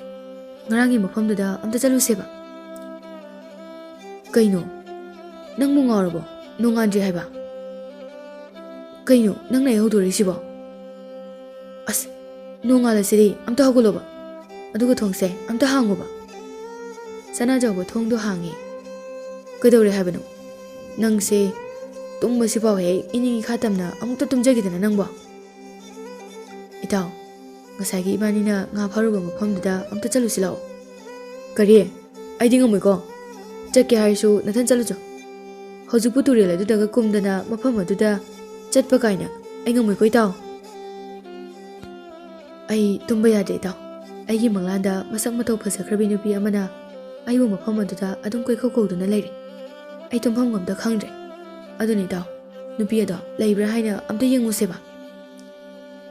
ꯉꯔꯥꯡꯒꯤ ꯃꯐꯝꯗꯨꯗ ꯑꯝꯇ ꯆꯠꯂꯨꯁꯦꯕ꯫" "ꯀꯩꯅꯣ? ꯅꯪꯕꯨ ꯉꯥꯎꯔꯕꯣ? ꯅꯣꯡꯉꯥꯟꯗ꯭ꯔꯤ ꯍꯥꯏꯕ? ꯀꯩꯅꯣ ꯅꯪꯅ ꯑꯩ ꯍꯧꯗꯣꯔꯛꯏꯁꯤꯕꯣ? ꯑꯁ, ꯅꯣꯡꯉꯥꯜꯂꯁꯤꯗꯤ, ꯑꯝꯇ ꯍꯧꯒꯠꯂꯣꯕ꯫ ꯑꯗꯨꯒ ꯊꯣꯡꯁꯦ ꯑꯝꯇ ꯍꯥꯡꯉꯣꯕ꯫" ꯁꯅꯥꯖꯥꯎꯕ ꯊꯣꯡꯗꯣ ꯍꯥꯡꯉꯤ꯫ "ꯀꯩꯗꯧꯔꯦ ꯍꯥꯏꯕꯅꯣ? ꯅꯪꯁꯦ ꯇꯨꯝꯕꯁꯤꯐꯥꯎ ꯍꯦꯛ ꯏꯅꯤꯡ ꯏꯈꯥ ꯇꯝꯅ ꯑꯃꯨꯛꯇ ꯇꯨꯝꯖꯈꯤꯗꯅ ꯅꯪꯕꯣ?" "ꯏꯇꯥꯎ, ꯉꯁꯥꯏꯒꯤ ꯏꯕꯥꯅꯤꯅ ꯉꯥ ꯐꯥꯔꯨꯕ ꯃꯐꯝꯗꯨꯗ ꯑꯝꯇ ꯆꯠꯂꯨꯁꯤ ꯂꯥꯛꯑꯣ꯫" "ꯀꯔꯤ? ꯑꯩꯗꯤ ꯉꯝꯃꯣꯏꯀꯣ꯫ ꯆꯠꯀꯦ ꯍꯥꯏꯔꯁꯨ ꯅꯊꯟ ꯆꯠꯂꯨꯆꯣ꯫ ꯍꯧꯖꯤꯛꯄꯨ ꯇꯨꯔꯦꯜ ꯑꯗꯨꯗꯒ ꯀꯨꯝꯗꯅ ꯃꯐꯝ ꯑꯗꯨꯗ ꯆꯠꯄ ꯀꯥꯏꯅ꯫ ꯑꯩ ꯉꯝꯃꯣꯏꯀꯣ ꯏꯇꯥꯎ꯫" "ꯑꯩ ꯇꯨꯝꯕ ꯌꯥꯗꯦ ꯏꯇꯥꯎ꯫ ꯑꯩꯒꯤ ꯃꯪꯂꯥꯟꯗ ꯃꯁꯛ ꯃꯇꯧ ꯐꯖꯈ꯭ꯔꯕꯤ ꯅꯨꯄꯤ ꯑꯃꯅ ꯑꯩꯕꯨ ꯃꯐꯝ ꯑꯗꯨꯗ ꯑꯗꯨꯝ ꯀꯣꯏꯈꯧ ꯀꯧꯗꯨꯅ ꯂꯩꯔꯦ꯫ ꯑꯩ ꯇꯨꯝꯐꯝ ꯑꯝꯇ ꯈꯪꯗ꯭ꯔꯦ꯫ ꯑꯗꯨꯅ ꯏꯇꯥꯎ, ꯅꯨꯄꯤ ꯑꯗꯣ ꯂꯩꯕ꯭ꯔꯥ ꯍꯥꯏꯅ ꯑꯝꯇ ꯌꯦꯡꯉꯨꯁꯦꯕ꯫"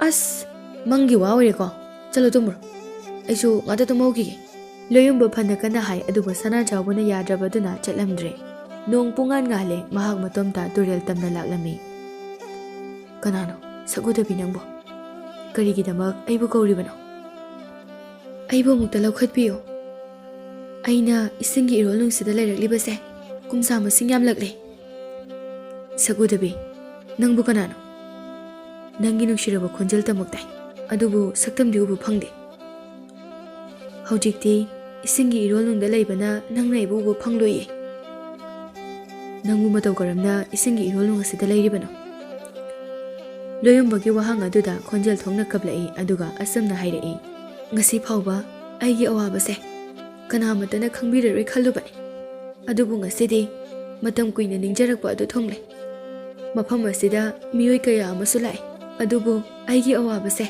"ꯑꯁ, ꯃꯪꯒꯤ ꯋꯥ ꯑꯣꯏꯔꯦꯀꯣ꯫ ꯆꯠꯂꯣ ꯇꯨꯝꯃꯨꯔꯣ꯫ ꯑꯩꯁꯨ ꯉꯥꯛꯇ ꯇꯨꯝꯍꯧꯈꯤꯒꯦ꯫" ꯂꯣꯌꯨꯝꯕ ꯐꯅ ꯀꯟꯅ ꯍꯥꯏ, ꯑꯗꯨꯕꯨ ꯁꯅꯥꯖꯥꯎꯕꯅ ꯌꯥꯗ꯭ꯔꯕꯗꯨꯅ ꯆꯠꯂꯝꯗ꯭ꯔꯦ꯫ ꯅꯣꯡ ꯄꯨꯡꯉꯥꯟ ꯉꯥꯜꯂꯦ, ꯃꯍꯥꯛ ꯃꯇꯣꯝꯇ ꯇꯨꯔꯦꯜ ꯇꯝꯅ ꯂꯥꯛꯂꯝꯃꯤ꯫ "ꯀꯅꯥꯅꯣ? ꯁꯛꯎꯗꯕꯤ ꯅꯪꯕꯨ? ꯀꯔꯤꯒꯤꯗꯃꯛ ꯑꯩꯕꯨ ꯀꯧꯔꯤꯕꯅꯣ? ꯑꯩꯕꯨ ꯑꯃꯨꯛꯇ ꯂꯧꯈꯠꯄꯤꯌꯨ꯫ ꯑꯩꯅ ꯏꯁꯤꯡꯒꯤ ꯏꯔꯣꯜꯅꯨꯡꯁꯤꯗ ꯂꯩꯔꯛꯂꯤꯕꯁꯦ ꯀꯨꯝꯖꯥ ꯃꯁꯤꯡ ꯌꯥꯝꯂꯛꯂꯦ꯫" "ꯁꯛꯎꯗꯕꯤ, ꯅꯪꯕꯨ ꯀꯅꯥꯅꯣ? ꯅꯪꯒꯤ ꯅꯨꯡꯁꯤꯔꯕ ꯈꯣꯟꯖꯦꯜꯇꯃꯛ ꯇꯥꯏ, ꯑꯗꯨꯕꯨ ꯁꯛꯇꯝꯗꯤ ꯎꯕ ꯐꯪꯗꯦ꯫ ꯍꯧꯖꯤꯛꯇꯤ ꯏꯁꯤꯡꯒꯤ ꯏꯔꯣꯜꯅꯨꯡꯗ ꯂꯩꯕꯅ ꯅꯪꯅ ꯑꯩꯕꯨ ꯎꯕ ꯐꯪꯂꯣꯏꯌꯦ꯫ ꯅꯪꯕꯨ ꯃꯇꯧ ꯀꯔꯝꯅ ꯏꯁꯤꯡꯒꯤ ꯏꯔꯣꯜꯅꯨꯡ ꯑꯁꯤꯗ ꯂꯩꯔꯤꯕꯅꯣ?" ꯂꯣꯌꯨꯝꯕꯒꯤ ꯋꯥꯍꯪ ꯑꯗꯨꯗ ꯈꯣꯟꯖꯦꯜ ꯊꯣꯛꯅ ꯀꯞꯂꯛꯏ, ꯑꯗꯨꯒ ꯑꯆꯝꯅ ꯍꯥꯏꯔꯛꯏ, "ꯉꯁꯤ ꯐꯥꯎꯕ ꯑꯩꯒꯤ ꯑꯋꯥꯕꯁꯦ ꯀꯅꯥꯃꯠꯇꯅ ꯈꯪꯕꯤꯔꯔꯣꯏ ꯈꯜꯂꯨꯕꯅꯤ꯫ ꯑꯗꯨꯕꯨ ꯉꯁꯤꯗꯤ ꯃꯇꯝ ꯀꯨꯏꯅ ꯅꯤꯡꯖꯔꯛꯄ ꯑꯗꯨ ꯊꯨꯡꯂꯦ꯫ ꯃꯐꯝ ꯑꯁꯤꯗ ꯃꯤꯑꯣꯏ ꯀꯌꯥ ꯑꯃꯁꯨ ꯂꯥꯛꯏ, ꯑꯗꯨꯕꯨ ꯑꯩꯒꯤ ꯑꯋꯥꯕꯁꯦ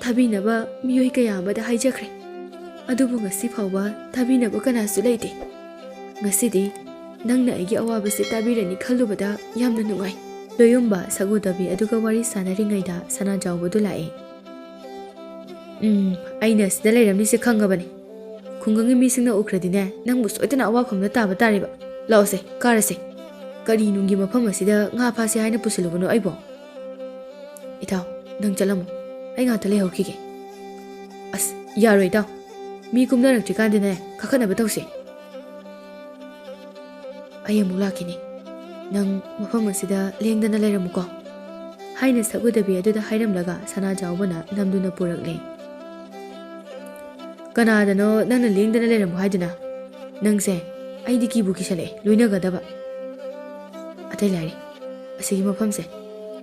ꯊꯥꯕꯤꯅꯕ ꯃꯤꯑꯣꯏ ꯀꯌꯥ ꯑꯃꯗ ꯍꯥꯏꯖꯈ꯭ꯔꯦ꯫ ꯑꯗꯨꯕꯨ ꯉꯁꯤ ꯐꯥꯎꯕ ꯇꯥꯕꯤꯅꯕ ꯀꯅꯥꯁꯨ ꯂꯩꯇꯦ꯫ ꯉꯁꯤꯗꯤ ꯅꯪꯅ ꯑꯩꯒꯤ ꯑꯋꯥꯕꯁꯤ ꯇꯥꯕꯤꯔꯅꯤ ꯈꯜꯂꯨꯕꯗ ꯌꯥꯝꯅ ꯅꯨꯡꯉꯥꯏ꯫" ꯂꯣꯌꯨꯝꯕ ꯁꯛꯎꯗꯕꯤ ꯑꯗꯨꯒ ꯋꯥꯔꯤ ꯁꯥꯟꯅꯔꯤꯉꯩꯗ ꯁꯅꯥꯖꯥꯎꯕꯗꯨ ꯂꯥꯛꯑꯦ꯫ "ꯎꯝ, ꯑꯩꯅ ꯁꯤꯗ ꯂꯩꯔꯝꯅꯤꯁꯦ ꯈꯪꯉꯕꯅꯤ꯫ ꯈꯨꯡꯒꯪꯒꯤ ꯃꯤꯁꯤꯡꯅ ꯎꯈ꯭ꯔꯗꯤꯅꯦ, ꯅꯪꯕꯨ ꯁꯣꯏꯗꯅ ꯑꯋꯥꯐꯝꯗ ꯇꯥꯕ ꯇꯥꯔꯦꯕ꯫ ꯂꯥꯛꯑꯣꯁꯦ, ꯀꯥꯔꯁꯦ꯫ ꯀꯔꯤ ꯅꯨꯡꯒꯤ ꯃꯐꯝ ꯑꯁꯤꯗ ꯉꯥ ꯐꯥꯁꯦ ꯍꯥꯏꯅ ꯄꯨꯁꯤꯜꯂꯨꯕꯅꯣ ꯑꯩꯕꯣ?" "ꯏꯇꯥꯎ, ꯅꯪ ꯆꯠꯂꯝꯃꯣ꯫ ꯑꯩ ꯉꯥꯛꯇ ꯂꯩꯍꯧꯈꯤꯒꯦ꯫" "ꯑꯁ, ꯌꯥꯔꯣꯏ ꯏꯇꯥꯎ꯫ ꯃꯤ ꯀꯨꯝꯅꯔꯛꯇ꯭ꯔꯤꯀꯥꯟꯗꯅꯦ, ꯀꯥꯈꯠꯅꯕ ꯇꯧꯁꯦ꯫ ꯑꯩ ꯑꯃꯨꯛ ꯂꯥꯛꯈꯤꯅꯤ꯫ ꯅꯪ ꯃꯐꯝ ꯑꯁꯤꯗ ꯂꯦꯡꯗꯅ ꯂꯩꯔꯝꯃꯨꯀꯣ", ꯍꯥꯏꯅ ꯁꯛꯎꯗꯕꯤ ꯑꯗꯨꯗ ꯍꯥꯏꯔꯝꯂꯒ ꯁꯅꯥꯖꯥꯎꯕꯅ ꯅꯝꯗꯨꯅ ꯄꯨꯔꯛꯂꯦ꯫ "ꯀꯅꯥꯗꯅꯣ ꯅꯪꯅ ꯂꯦꯡꯗꯅ ꯂꯩꯔꯝꯃꯨ ꯍꯥꯏꯗꯨꯅ? ꯅꯪꯁꯦ ꯑꯩꯗꯤ ꯀꯤꯕꯨ ꯀꯤꯁꯜꯂꯛꯑꯦ, ꯂꯣꯏꯅꯒꯗꯕ꯫ ꯑꯇꯩ ꯂꯥꯏꯔꯤ, ꯑꯁꯤꯒꯤ ꯃꯐꯝꯁꯦ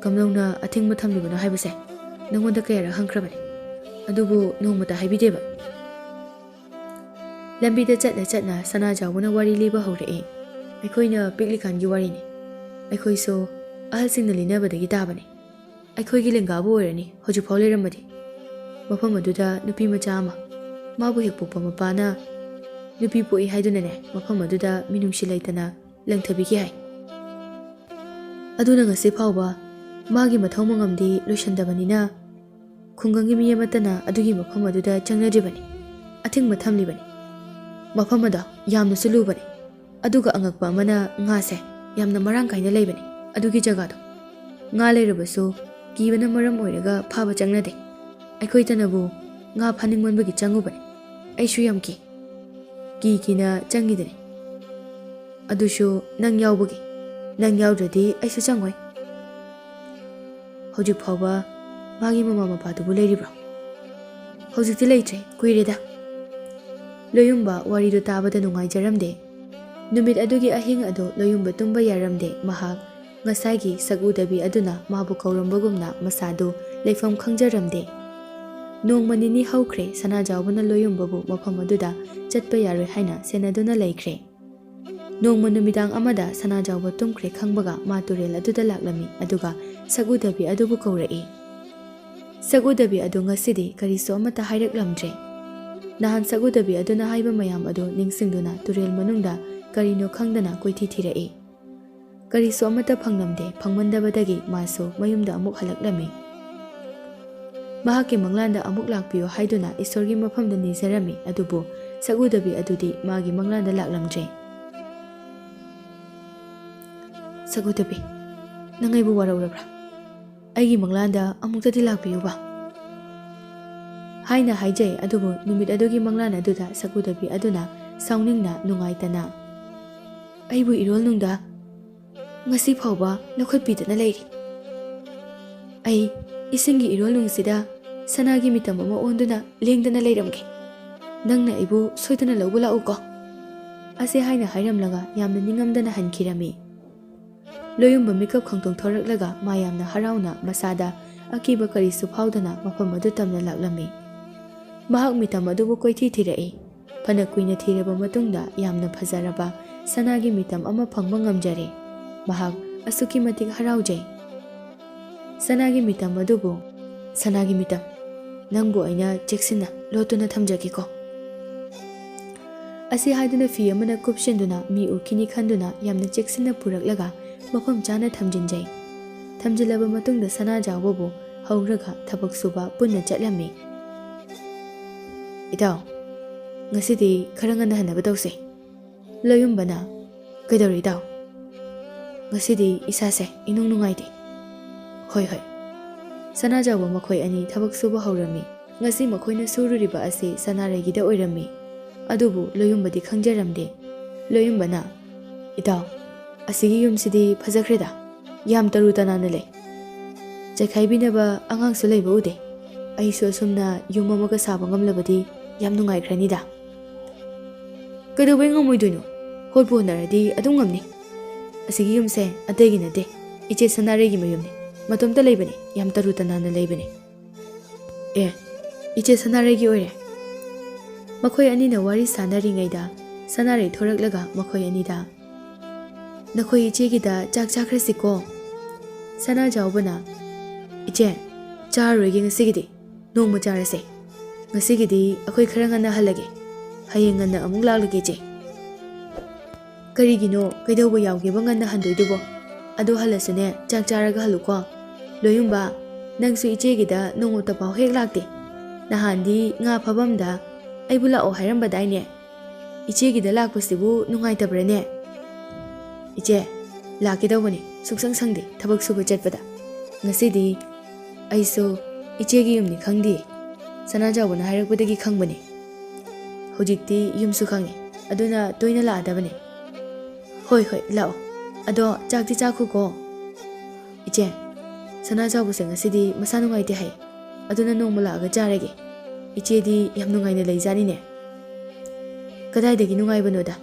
ꯀꯝꯗꯧꯅ ꯑꯊꯤꯡꯕ ꯊꯝꯂꯤꯕꯅꯣ ꯍꯥꯏꯕꯁꯦ ꯅꯪꯉꯣꯟꯗ ꯀꯌꯥꯔꯛ ꯍꯪꯈ꯭ꯔꯕꯅꯤ, ꯑꯗꯨꯕꯨ ꯅꯣꯡꯃꯇ ꯍꯥꯏꯕꯤꯗꯦꯕ꯫" ꯂꯝꯕꯤꯗ ꯆꯠꯅ ꯆꯠꯅ ꯁꯅꯥꯖꯥꯎꯕꯅ ꯋꯥꯔꯤ ꯂꯤꯕ ꯍꯧꯔꯛꯑꯦ꯫ ꯑꯩꯈꯣꯏꯅ ꯄꯤꯛꯂꯤꯀꯥꯟꯒꯤ ꯋꯥꯔꯤꯅꯤ꯫ ꯑꯩꯈꯣꯏꯁꯨ ꯑꯍꯜꯁꯤꯡꯅ ꯂꯤꯅꯕꯗꯒꯤ ꯇꯥꯕꯅꯤ꯫ ꯑꯩꯈꯣꯏꯒꯤ ꯂꯦꯡꯒꯥꯕꯨ ꯑꯣꯏꯔꯅꯤ ꯍꯧꯖꯤꯛꯐꯥꯎ ꯂꯩꯔꯝꯕꯗꯤ꯫ ꯃꯐꯝ ꯑꯗꯨꯗ ꯅꯨꯄꯤ ꯃꯆꯥ ꯑꯃ, ꯃꯥꯕꯨ ꯍꯦꯛ ꯄꯣꯛꯄ ꯃꯄꯥꯅ ꯅꯨꯄꯤ ꯄꯣꯛꯏ ꯍꯥꯏꯗꯨꯅꯅꯦ, ꯃꯐꯝ ꯑꯗꯨꯗ ꯃꯤꯅꯨꯡꯁꯤ ꯂꯩꯇꯅ ꯂꯪꯊꯕꯤꯈꯤ ꯍꯥꯏ꯫ ꯑꯗꯨꯅ ꯉꯁꯤ ꯐꯥꯎꯕ ꯃꯥꯒꯤ ꯃꯊꯧ ꯃꯉꯝꯗꯤ ꯂꯣꯏꯁꯤꯟꯗꯕꯅꯤꯅ, ꯈꯨꯡꯒꯪꯒꯤ ꯃꯤ ꯑꯃꯠꯇꯅ ꯑꯗꯨꯒꯤ ꯃꯐꯝ ꯑꯗꯨꯗ ꯆꯪꯅꯗ꯭ꯔꯤꯕꯅꯤ꯫ ꯑꯊꯤꯡꯕ ꯊꯝꯂꯤꯕꯅꯤ꯫ ꯃꯐꯝ ꯑꯗꯣ ꯌꯥꯝꯅꯁꯨ ꯂꯨꯕꯅꯤ꯫ ꯑꯗꯨꯒ ꯑꯉꯛꯄ ꯑꯃꯅ, ꯉꯥꯁꯦ ꯌꯥꯝꯅ ꯃꯔꯥꯡ ꯀꯥꯏꯅ ꯂꯩꯕꯅꯤ ꯑꯗꯨꯒꯤ ꯖꯒꯥꯗꯣ꯫ ꯉꯥ ꯂꯩꯔꯕꯁꯨ ꯀꯤꯕꯅ ꯃꯔꯝ ꯑꯣꯏꯔꯒ ꯐꯥꯕ ꯆꯪꯅꯗꯦ꯫ ꯑꯩꯈꯣꯏꯇꯅꯕꯨ ꯉꯥ ꯐꯥꯅꯤꯡꯃꯟꯕꯒꯤ ꯆꯪꯉꯨꯕꯅꯤ꯫ ꯑꯩꯁꯨ ꯌꯥꯝ ꯀꯤ꯫ ꯀꯤ ꯀꯤꯅ ꯆꯪꯉꯤꯗꯨꯅꯤ꯫ ꯑꯗꯨꯁꯨ ꯅꯪ ꯌꯥꯎꯕꯒꯤ꯫ ꯅꯪ ꯌꯥꯎꯗ꯭ꯔꯗꯤ ꯑꯩꯁꯨ ꯆꯪꯉꯣꯏ꯫" "ꯍꯧꯖꯤꯛ ꯐꯥꯎꯕ ꯃꯥꯒꯤ ꯃꯃꯥ ꯃꯄꯥꯗꯨꯕꯨ ꯂꯩꯔꯤꯕ꯭ꯔꯣ?" "ꯍꯧꯖꯤꯛꯇꯤ ꯂꯩꯇ꯭ꯔꯦ, ꯀꯨꯏꯔꯦꯗ꯫" ꯂꯣꯌꯨꯝꯕ ꯋꯥꯔꯤꯗꯨ ꯇꯥꯕꯗ ꯅꯨꯡꯉꯥꯏꯖꯔꯝꯗꯦ꯫ ꯅꯨꯃꯤꯠ ꯑꯗꯨꯒꯤ ꯑꯍꯤꯡ ꯑꯗꯨ ꯂꯣꯌꯨꯝꯕ ꯇꯨꯝꯕ ꯌꯥꯔꯝꯗꯦ꯫ ꯃꯍꯥꯛ ꯉꯁꯥꯏꯒꯤ ꯁꯛꯎꯗꯕꯤ ꯑꯗꯨꯅ ꯃꯥꯕꯨ ꯀꯧꯔꯝꯕꯒꯨꯝꯅ ꯃꯁꯥꯗꯨ ꯂꯩꯐꯝ ꯈꯪꯖꯔꯝꯗꯦ꯫ ꯅꯣꯡꯃ ꯅꯤꯅꯤ ꯍꯧꯈ꯭ꯔꯦ, ꯁꯅꯥꯖꯥꯎꯕꯅ ꯂꯣꯌꯨꯝꯕꯕꯨ ꯃꯐꯝ ꯑꯗꯨꯗ ꯆꯠꯄ ꯌꯥꯔꯣꯏ ꯍꯥꯏꯅ ꯁꯦꯟꯅꯗꯨꯅ ꯂꯩꯈ꯭ꯔꯦ꯫ ꯅꯣꯡꯃ ꯅꯨꯃꯤꯗꯥꯡ ꯑꯃꯗ ꯁꯅꯥꯖꯥꯎꯕ ꯇꯨꯝꯈ꯭ꯔꯦ ꯈꯪꯕꯒ ꯃꯥ ꯇꯨꯔꯦꯜ ꯑꯗꯨꯗ ꯂꯥꯛꯂꯝꯃꯤ, ꯑꯗꯨꯒ ꯁꯛꯎꯗꯕꯤ ꯑꯗꯨꯕꯨ ꯀꯧꯔꯛꯏ꯫ ꯁꯛꯎꯗꯕꯤ ꯑꯗꯨ ꯉꯁꯤꯗꯤ ꯀꯔꯤꯁꯨ ꯑꯃꯠꯇ ꯍꯥꯏꯔꯛꯂꯝꯗ꯭ꯔꯦ꯫ ꯅꯍꯥꯟ ꯁꯛꯎꯗꯕꯤ ꯑꯗꯨꯅ ꯍꯥꯏꯕ ꯃꯌꯥꯝ ꯑꯗꯨ ꯅꯤꯡꯁꯤꯡꯗꯨꯅ ꯇꯨꯔꯦꯜ ꯃꯅꯨꯡꯗ ꯀꯔꯤꯅꯣ ꯈꯪꯗꯅ ꯀꯣꯏꯊꯤ ꯊꯤꯔꯛꯏ꯫ ꯀꯔꯤꯁꯨ ꯑꯃꯠꯇ ꯐꯪꯂꯝꯗꯦ꯫ ꯐꯪꯃꯟꯗꯕꯗꯒꯤ ꯃꯥꯁꯨ ꯃꯌꯨꯝꯗ ꯑꯃꯨꯛ ꯍꯜꯂꯛꯂꯝꯃꯤ꯫ ꯃꯍꯥꯛꯀꯤ ꯃꯪꯂꯥꯟꯗ ꯑꯃꯨꯛ ꯂꯥꯛꯄꯤꯌꯨ ꯍꯥꯏꯗꯨꯅ ꯏꯁꯣꯔꯒꯤ ꯃꯐꯝꯗ ꯅꯤꯖꯔꯝꯃꯤ, ꯑꯗꯨꯕꯨ ꯁꯛꯎꯗꯕꯤ ꯑꯗꯨꯗꯤ ꯃꯥꯒꯤ ꯃꯪꯂꯥꯟꯗ ꯂꯥꯛꯂꯝꯗ꯭ꯔꯦ꯫ "ꯁꯛꯎꯗꯕꯤ, ꯅꯪ ꯑꯩꯕꯨ ꯋꯥꯔꯧꯔꯕ꯭ꯔꯥ? ꯑꯩꯒꯤ ꯃꯪꯂꯥꯟꯗ ꯑꯃꯨꯛꯇꯗꯤ ꯂꯥꯛꯄꯤꯌꯨꯕ" ꯍꯥꯏꯅ ꯍꯥꯏꯖꯩ꯫ ꯑꯗꯨꯕꯨ ꯅꯨꯃꯤꯠ ꯑꯗꯨꯒꯤ ꯃꯪꯂꯥꯟ ꯑꯗꯨꯗ ꯁꯛꯎꯗꯕꯤ ꯑꯗꯨꯅ ꯁꯥꯎꯅꯤꯡꯅ ꯅꯨꯡꯉꯥꯏꯇꯅ, "ꯑꯩꯕꯨ ꯏꯔꯣꯜꯅꯨꯡꯗ ꯉꯁꯤ ꯐꯥꯎꯕ ꯂꯧꯈꯠꯄꯤꯗꯅ ꯂꯩꯔꯤ꯫ ꯑꯩ ꯏꯁꯤꯡꯒꯤ ꯏꯔꯣꯜꯅꯨꯡꯁꯤꯗ ꯁꯅꯥꯒꯤ ꯃꯤꯇꯝ ꯑꯃ ꯑꯣꯟꯗꯨꯅ ꯂꯦꯡꯗꯅ ꯂꯩꯔꯝꯒꯦ꯫ ꯅꯪꯅ ꯑꯩꯕꯨ ꯁꯣꯏꯗꯅ ꯂꯧꯕ ꯂꯥꯛꯎꯀꯣ" ꯑꯁꯤ ꯍꯥꯏꯅ ꯍꯥꯏꯔꯝꯂꯒ ꯌꯥꯝꯅ ꯅꯤꯡꯉꯝꯗꯅ ꯍꯟꯈꯤꯔꯝꯃꯤ꯫ ꯂꯣꯌꯨꯝꯕ ꯃꯤꯀꯞ ꯈꯪꯇꯣꯡ ꯊꯣꯔꯛꯂꯒ ꯃꯥ ꯌꯥꯝꯅ ꯍꯔꯥꯎꯅ ꯃꯁꯥꯗ ꯑꯀꯤꯕ ꯀꯔꯤꯁꯨ ꯐꯥꯎꯗꯅ ꯃꯐꯝ ꯑꯗꯨ ꯇꯝꯅ ꯂꯥꯛꯂꯝꯃꯤ꯫ ꯃꯍꯥꯛ ꯃꯤꯇꯝ ꯑꯗꯨꯕꯨ ꯀꯣꯏꯊꯤ ꯊꯤꯔꯛꯏ꯫ ꯐꯅ ꯀꯨꯏꯅ ꯊꯤꯔꯕ ꯃꯇꯨꯡꯗ ꯌꯥꯝꯅ ꯐꯖꯔꯕ ꯁꯅꯥꯒꯤ ꯃꯤꯇꯝ ꯑꯃ ꯐꯪꯕ ꯉꯝꯖꯔꯦ꯫ ꯃꯍꯥꯛ ꯑꯁꯨꯛꯀꯤ ꯃꯇꯤꯛ ꯍꯔꯥꯎꯖꯩ꯫ ꯁꯅꯥꯒꯤ ꯃꯤꯇꯝ ꯑꯗꯨꯕꯨ, "ꯁꯅꯥꯒꯤ ꯃꯤꯇꯝ, ꯅꯪꯕꯨ ꯑꯩꯅ ꯆꯦꯛꯁꯤꯟꯅ ꯂꯣꯠꯇꯨꯅ ꯊꯝꯖꯒꯦꯀꯣ" ꯑꯁꯤ ꯍꯥꯏꯗꯨꯅ ꯐꯤ ꯑꯃꯅ ꯀꯨꯞꯁꯤꯟꯗꯨꯅ ꯃꯤ ꯎꯈꯤꯅꯤ ꯈꯟꯗꯨꯅ ꯌꯥꯝꯅ ꯆꯦꯛꯁꯤꯟꯅ ꯄꯨꯔꯛꯂꯒ ꯃꯐꯝ ꯆꯥꯅ ꯊꯝꯖꯤꯟꯖꯩ꯫ ꯊꯝꯖꯤꯜꯂꯕ ꯃꯇꯨꯡꯗ ꯁꯅꯥꯖꯥꯎꯕꯕꯨ ꯍꯧꯔꯒ ꯊꯕꯛ ꯁꯨꯕ ꯄꯨꯟꯅ ꯆꯠꯂꯝꯃꯤ꯫ "ꯏꯇꯥꯎ, ꯉꯁꯤꯗꯤ ꯈꯔ ꯉꯟꯅ ꯍꯟꯅꯕ ꯇꯧꯁꯦ꯫" ꯂꯣꯌꯨꯝꯕꯅ, "ꯀꯩꯗꯧꯔꯦ ꯏꯇꯥꯎ?" "ꯉꯁꯤꯗꯤ ꯏꯁꯥꯁꯦ ꯏꯅꯨꯡ ꯅꯨꯡꯉꯥꯏꯇꯦ꯫" "ꯍꯣꯏ, ꯍꯣꯏ꯫" ꯁꯅꯥꯖꯥꯎꯕ ꯃꯈꯣꯏ ꯑꯅꯤ ꯊꯕꯛ ꯁꯨꯕ ꯍꯧꯔꯝꯃꯤ꯫ ꯉꯁꯤ ꯃꯈꯣꯏꯅ ꯁꯨꯔꯨꯔꯤꯕ ꯑꯁꯤ ꯁꯅꯥꯔꯩꯒꯤꯗ ꯑꯣꯏꯔꯝꯃꯤ꯫ ꯑꯗꯨꯕꯨ ꯂꯣꯌꯨꯝꯕꯗꯤ ꯈꯪꯖꯔꯝꯗꯦ꯫ ꯂꯣꯌꯨꯝꯕꯅ, "ꯏꯇꯥꯎ, ꯑꯁꯤꯒꯤ ꯌꯨꯝꯁꯤꯗꯤ ꯐꯖꯈ꯭ꯔꯦꯗ꯫ ꯌꯥꯝ ꯇꯔꯨ ꯇꯅꯥꯟꯅ ꯂꯩ꯫ ꯆꯩꯈꯥꯏꯕꯤꯅꯕ ꯑꯉꯥꯡꯁꯨ ꯂꯩꯕ ꯎꯗꯦ꯫ ꯑꯩꯁꯨ ꯑꯁꯨꯝꯅ ꯌꯨꯝ ꯑꯃꯒ ꯁꯥꯕ ꯉꯝꯂꯕꯗꯤ ꯌꯥꯝ ꯅꯨꯡꯉꯥꯏꯈ꯭ꯔꯅꯤꯗ꯫" "ꯀꯩꯗꯧꯕꯩ ꯉꯝꯃꯣꯏꯗꯣꯏꯅꯣ? ꯍꯣꯠꯄꯨ ꯍꯣꯠꯅꯔꯗꯤ ꯑꯗꯨꯝ ꯉꯝꯅꯤ꯫ ꯑꯁꯤꯒꯤ ꯌꯨꯝꯁꯦ ꯑꯇꯩꯒꯤ ꯅꯠꯇꯦ, ꯏꯆꯦ ꯁꯅꯥꯔꯩꯒꯤ ꯃꯌꯨꯝꯅꯤ꯫ ꯃꯇꯣꯝꯇ ꯂꯩꯕꯅꯤ, ꯌꯥꯝ ꯇꯔꯨ ꯇꯅꯥꯟꯅ ꯂꯩꯕꯅꯤ꯫" "ꯑꯦ, ꯏꯆꯦ ꯁꯅꯥꯔꯩꯒꯤ ꯑꯣꯏꯔꯦ꯫" ꯃꯈꯣꯏ ꯑꯅꯤꯅ ꯋꯥꯔꯤ ꯁꯥꯟꯅꯔꯤꯉꯩꯗ ꯁꯅꯥꯔꯩ ꯊꯣꯔꯛꯂꯒ ꯃꯈꯣꯏ ꯑꯅꯤꯗ, "ꯅꯈꯣꯏ ꯏꯆꯦꯒꯤꯗ ꯆꯥꯛ ꯆꯥꯈ꯭ꯔꯁꯤꯀꯣ?" ꯁꯅꯥꯖꯥꯎꯕꯅ, "ꯏꯆꯦ, ꯆꯥꯔꯔꯣꯏꯒꯦ ꯉꯁꯤꯒꯤꯗꯤ, ꯅꯣꯡꯃ ꯆꯥꯔꯁꯦ꯫ "ꯉꯁꯤꯒꯤꯗꯤ ꯑꯩꯈꯣꯏ ꯈꯔ ꯉꯟꯅ ꯍꯜꯂꯒꯦ꯫ ꯍꯌꯦꯡ ꯉꯟꯅ ꯑꯃꯨꯛ ꯂꯥꯛꯂꯒꯦ, ꯏꯆꯦ꯫" "ꯀꯔꯤꯒꯤꯅꯣ? ꯀꯩꯗꯧꯕ ꯌꯥꯎꯒꯦꯕ ꯉꯟꯅ ꯍꯟꯗꯣꯏꯗꯨꯕꯣ? ꯑꯗꯣ ꯍꯜꯂꯁꯨꯅꯦ, ꯆꯥꯛ ꯆꯥꯔꯒ ꯍꯜꯂꯨꯀꯣ꯫ ꯂꯣꯌꯨꯝꯕ, ꯅꯪꯁꯨ ꯏꯆꯦꯒꯤꯗ ꯅꯣꯡꯃꯇ ꯐꯥꯎ ꯍꯦꯛ ꯂꯥꯛꯇꯦ꯫ ꯅꯍꯥꯟꯗꯤ ꯉꯥ ꯐꯥꯐꯝꯗ ꯑꯩꯕꯨ ꯂꯥꯛꯑꯣ ꯍꯥꯏꯔꯝꯕꯗꯥꯏꯅꯦ? ꯏꯆꯦꯒꯤꯗ ꯂꯥꯛꯄꯁꯤꯕꯨ ꯅꯨꯡꯉꯥꯏꯇꯕ꯭ꯔꯥꯅꯦ?" "ꯏꯆꯦ, ꯂꯥꯛꯀꯦ ꯇꯧꯕꯅꯤ, ꯁꯨꯛꯁꯪ ꯁꯪꯗꯦ ꯊꯕꯛ ꯁꯨꯕ ꯆꯠꯄꯗ꯫ ꯉꯁꯤꯗꯤ ꯑꯩꯁꯨ ꯏꯆꯦꯒꯤ ꯌꯨꯝꯅꯤ ꯈꯪꯗꯦ꯫ ꯁꯅꯥꯖꯥꯎꯕꯅ ꯍꯥꯏꯔꯛꯄꯗꯒꯤ ꯈꯪꯕꯅꯤ꯫ ꯍꯧꯖꯤꯛꯇꯤ ꯌꯨꯝꯁꯨ ꯈꯪꯉꯦ, ꯑꯗꯨꯅ ꯇꯣꯏꯅ ꯂꯥꯛꯑꯗꯕꯅꯤ꯫" "ꯍꯣꯏ, ꯍꯣꯏ, ꯂꯥꯛꯑꯣ꯫ ꯑꯗꯣ ꯆꯥꯛꯇꯤ ꯆꯥꯈꯣꯀꯣ꯫" "ꯏꯆꯦ, ꯁꯅꯥꯖꯥꯎꯕꯁꯦ ꯉꯁꯤꯗꯤ ꯃꯁꯥ ꯅꯨꯡꯉꯥꯏꯇꯦ ꯍꯥꯏ꯫ ꯑꯗꯨꯅ ꯅꯣꯡꯃ ꯂꯥꯛꯑꯒ ꯆꯥꯔꯒꯦ꯫ ꯏꯆꯦꯗꯤ ꯌꯥꯝ ꯅꯨꯡꯉꯥꯏꯅ ꯂꯩꯖꯥꯠꯅꯤꯅꯦ꯫" "ꯀꯗꯥꯏꯗꯒꯤ ꯅꯨꯡꯉꯥꯏꯕꯅꯣꯗ?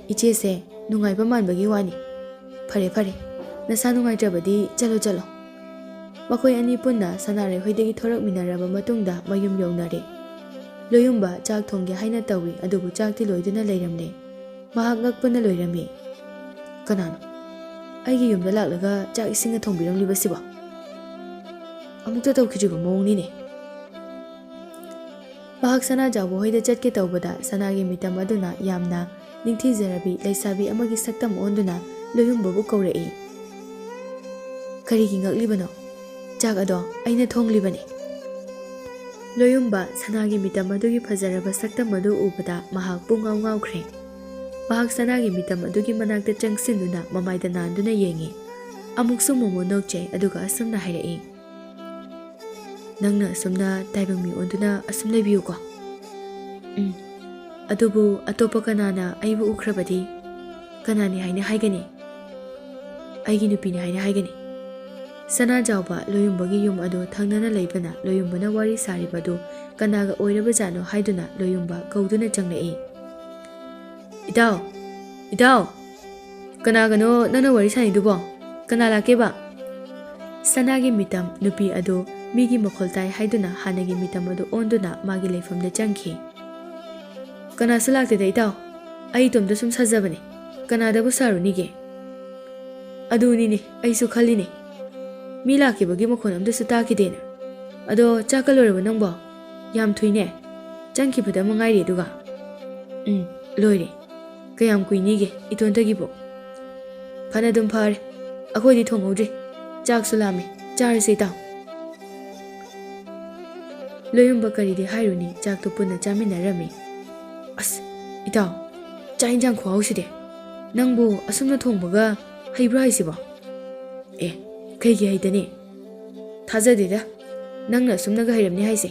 ꯏꯆꯦꯁꯦ ꯅꯨꯡꯉꯥꯏꯕ ꯃꯥꯟꯕꯒꯤ ꯋꯥꯅꯤ꯫ ꯐꯔꯦ, ꯐꯔꯦ, ꯅꯁꯥ ꯅꯨꯡꯉꯥꯏꯇ꯭ꯔꯕꯗꯤ ꯆꯠꯂꯣ, ꯆꯠꯂꯣ꯫" ꯃꯈꯣꯏ ꯑꯅꯤ ꯄꯨꯟꯅ ꯁꯅꯥꯔꯩꯍꯣꯏꯗꯒꯤ ꯊꯣꯔꯛꯃꯤꯟꯅꯔꯕ ꯃꯇꯨꯡꯗ ꯃꯌꯨꯝ ꯌꯧꯅꯔꯦ꯫ ꯂꯣꯌꯨꯝꯕ ꯆꯥꯛ ꯊꯣꯡꯒꯦ ꯍꯥꯏꯅ ꯇꯧꯏ, ꯑꯗꯨꯕꯨ ꯆꯥꯛꯇꯤ ꯂꯣꯏꯗꯨꯅ ꯂꯩꯔꯝꯂꯦ꯫ ꯃꯍꯥꯛ ꯉꯛꯄꯅ ꯂꯣꯏꯔꯝꯃꯤ꯫ "ꯀꯅꯥꯅꯣ ꯑꯩꯒꯤ ꯌꯨꯝꯗ ꯂꯥꯛꯂꯒ ꯆꯥꯛ ꯏꯁꯤꯡꯒ ꯊꯣꯡꯕꯤꯔꯝꯂꯤꯕꯁꯤꯕꯣ? ꯑꯃꯨꯛꯇ ꯇꯧꯈꯤꯗ꯭ꯔꯤꯕ ꯃꯑꯣꯡꯅꯤꯅꯦ꯫" ꯃꯍꯥꯛ ꯁꯅꯥꯖꯥꯎꯕ ꯍꯣꯏꯗ ꯆꯠꯀꯦ ꯇꯧꯕꯗ, ꯁꯅꯥꯒꯤ ꯃꯤꯇꯝ ꯑꯗꯨꯅ ꯌꯥꯝꯅ ꯅꯤꯡꯊꯤꯖꯔꯕꯤ ꯂꯩꯁꯥꯕꯤ ꯑꯃꯒꯤ ꯁꯛꯇꯝ ꯑꯣꯟꯗꯨꯅ ꯂꯣꯌꯨꯝꯕꯕꯨ ꯀꯧꯔꯛꯏ꯫ "ꯀꯔꯤꯒꯤ ꯉꯛꯂꯤꯕꯅꯣ? ꯆꯥꯛ ꯑꯗꯣ ꯑꯩꯅ ꯊꯣꯡꯂꯤꯕꯅꯤ꯫" ꯂꯣꯌꯨꯝꯕ ꯁꯅꯥꯒꯤ ꯃꯤꯇꯝ ꯑꯗꯨꯒꯤ ꯐꯖꯔꯕ ꯁꯛꯇꯝ ꯑꯗꯨ ꯎꯕꯗ ꯃꯍꯥꯛ ꯄꯨꯡꯉꯥꯎ ꯉꯥꯎꯈ꯭ꯔꯦ꯫ ꯃꯍꯥꯛ ꯁꯅꯥꯒꯤ ꯃꯤꯇꯝ ꯑꯗꯨꯒꯤ ꯃꯅꯥꯛꯇ ꯆꯪꯁꯤꯟꯗꯨꯅ ꯃꯃꯥꯏꯗ ꯅꯥꯟꯗꯨꯅ ꯌꯦꯡꯉꯤ꯫ ꯑꯃꯨꯛꯁꯨ ꯃꯣꯃꯣꯟ ꯅꯣꯛꯆꯩ, ꯑꯗꯨꯒ ꯑꯁꯨꯝꯅ ꯍꯥꯏꯔꯛꯏ, "ꯅꯪꯅ ꯑꯁꯨꯝꯅ ꯇꯥꯏꯕꯪ ꯃꯤ ꯑꯣꯟꯗꯨꯅ ꯑꯁꯨꯝ ꯂꯩꯕꯤꯌꯨꯀꯣ꯫ ꯎꯝ, ꯑꯗꯨꯕꯨ ꯑꯇꯣꯞꯄ ꯀꯅꯥꯅ ꯑꯩꯕꯨ ꯎꯈ꯭ꯔꯕꯗꯤ ꯀꯅꯥꯅꯤ ꯍꯥꯏꯅ ꯍꯥꯏꯒꯅꯤ? ꯑꯩꯒꯤ ꯅꯨꯄꯤꯅꯤ ꯍꯥꯏꯅ ꯍꯥꯏꯒꯅꯤ꯫" ꯁꯅꯥꯖꯥꯎꯕ ꯂꯣꯌꯨꯝꯕꯒꯤ ꯌꯨꯝ ꯑꯗꯨ ꯊꯪꯅꯅ ꯂꯩꯕꯅ, ꯂꯣꯌꯨꯝꯕꯅ ꯋꯥꯔꯤ ꯁꯥꯔꯤꯕ ꯑꯗꯨ ꯀꯅꯥꯒ ꯑꯣꯏꯔꯕꯖꯥꯠꯅꯣ ꯍꯥꯏꯗꯨꯅ ꯂꯣꯌꯨꯝꯕ ꯀꯧꯗꯨꯅ ꯆꯪꯂꯛꯏ꯫ "ꯏꯇꯥꯎ, ꯏꯇꯥꯎ, ꯀꯅꯥꯒꯅꯣ ꯅꯪꯅ ꯋꯥꯔꯤ ꯁꯥꯟꯅꯩꯗꯨꯕꯣ? ꯀꯅꯥ ꯂꯥꯛꯀꯦꯕ?" ꯁꯅꯥꯒꯤ ꯃꯤꯇꯝ ꯅꯨꯄꯤ ꯑꯗꯨ ꯃꯤꯒꯤ ꯃꯈꯣꯜ ꯇꯥꯏ ꯍꯥꯏꯗꯨꯅ ꯍꯥꯟꯅꯒꯤ ꯃꯤꯇꯝ ꯑꯗꯨ ꯑꯣꯟꯗꯨꯅ ꯃꯥꯒꯤ ꯂꯩꯐꯝꯗ ꯆꯪꯈꯤ꯫ "ꯀꯅꯥꯁꯨ ꯂꯥꯛꯇꯦꯗ ꯏꯇꯥꯎ, ꯑꯩ ꯏꯇꯣꯝꯇ ꯁꯨꯝ ꯁꯥꯖꯕꯅꯦ꯫ ꯀꯅꯥꯗꯕꯨ ꯁꯥꯔꯨꯅꯤꯒꯦ?" "ꯑꯗꯨꯅꯤꯅꯦ, ꯑꯩꯁꯨ ꯈꯜꯂꯤꯅꯦ꯫ ꯃꯤ ꯂꯥꯛꯈꯤꯕꯒꯤ ꯃꯈꯣꯟ ꯑꯝꯇꯁꯨ ꯇꯥꯈꯤꯗꯦꯅ꯫ ꯑꯗꯣ ꯆꯥꯛꯀ ꯂꯣꯏꯔꯕ ꯅꯪꯕꯣ?" ꯌꯥꯝ ꯊꯨꯏꯅꯦ꯫ ꯆꯪꯈꯤꯕꯗ ꯑꯃ ꯉꯥꯏꯔꯤ ꯑꯗꯨꯒ꯫ ꯎꯝ, ꯂꯣꯏꯔꯦ꯫ ꯀꯌꯥꯝ ꯀꯨꯏꯅꯤꯒꯦ ꯏꯇꯣꯟꯇꯒꯤꯕꯨ? ꯐꯅꯗꯨꯝ ꯐꯔꯦ꯫ ꯑꯩꯈꯣꯏꯗꯤ ꯊꯣꯡꯍꯧꯗ꯭ꯔꯤ꯫ ꯆꯥꯛꯁꯨ ꯂꯥꯝꯃꯦ꯫ ꯆꯥꯔꯁꯦ ꯏꯇꯥꯎ꯫ ꯂꯣꯌꯨꯝꯕ ꯀꯔꯤꯗꯤ ꯍꯥꯏꯔꯨꯅꯤ, ꯆꯥꯛꯇꯨ ꯄꯨꯟꯅ ꯆꯥꯃꯤꯟꯅꯔꯝꯃꯤ꯫ ꯑꯁ, ꯏꯇꯥꯎ, ꯆꯥꯛ ꯏꯟꯖꯥꯡ ꯈꯨꯍꯥꯎꯁꯤꯗꯤ꯫ ꯅꯪꯕꯨ ꯑꯁꯨꯝꯅ ꯊꯣꯡꯕꯒ ꯍꯩꯕ꯭ꯔꯥ ꯍꯥꯏꯁꯤꯕꯣ? ꯑꯦ, ꯀꯩꯒꯤ ꯍꯩꯇꯅꯤ? ꯊꯥꯖꯗꯦꯗ, ꯅꯪꯅ ꯑꯁꯨꯝꯅꯒ ꯍꯩꯔꯝꯅꯤ ꯍꯥꯏꯁꯦ꯫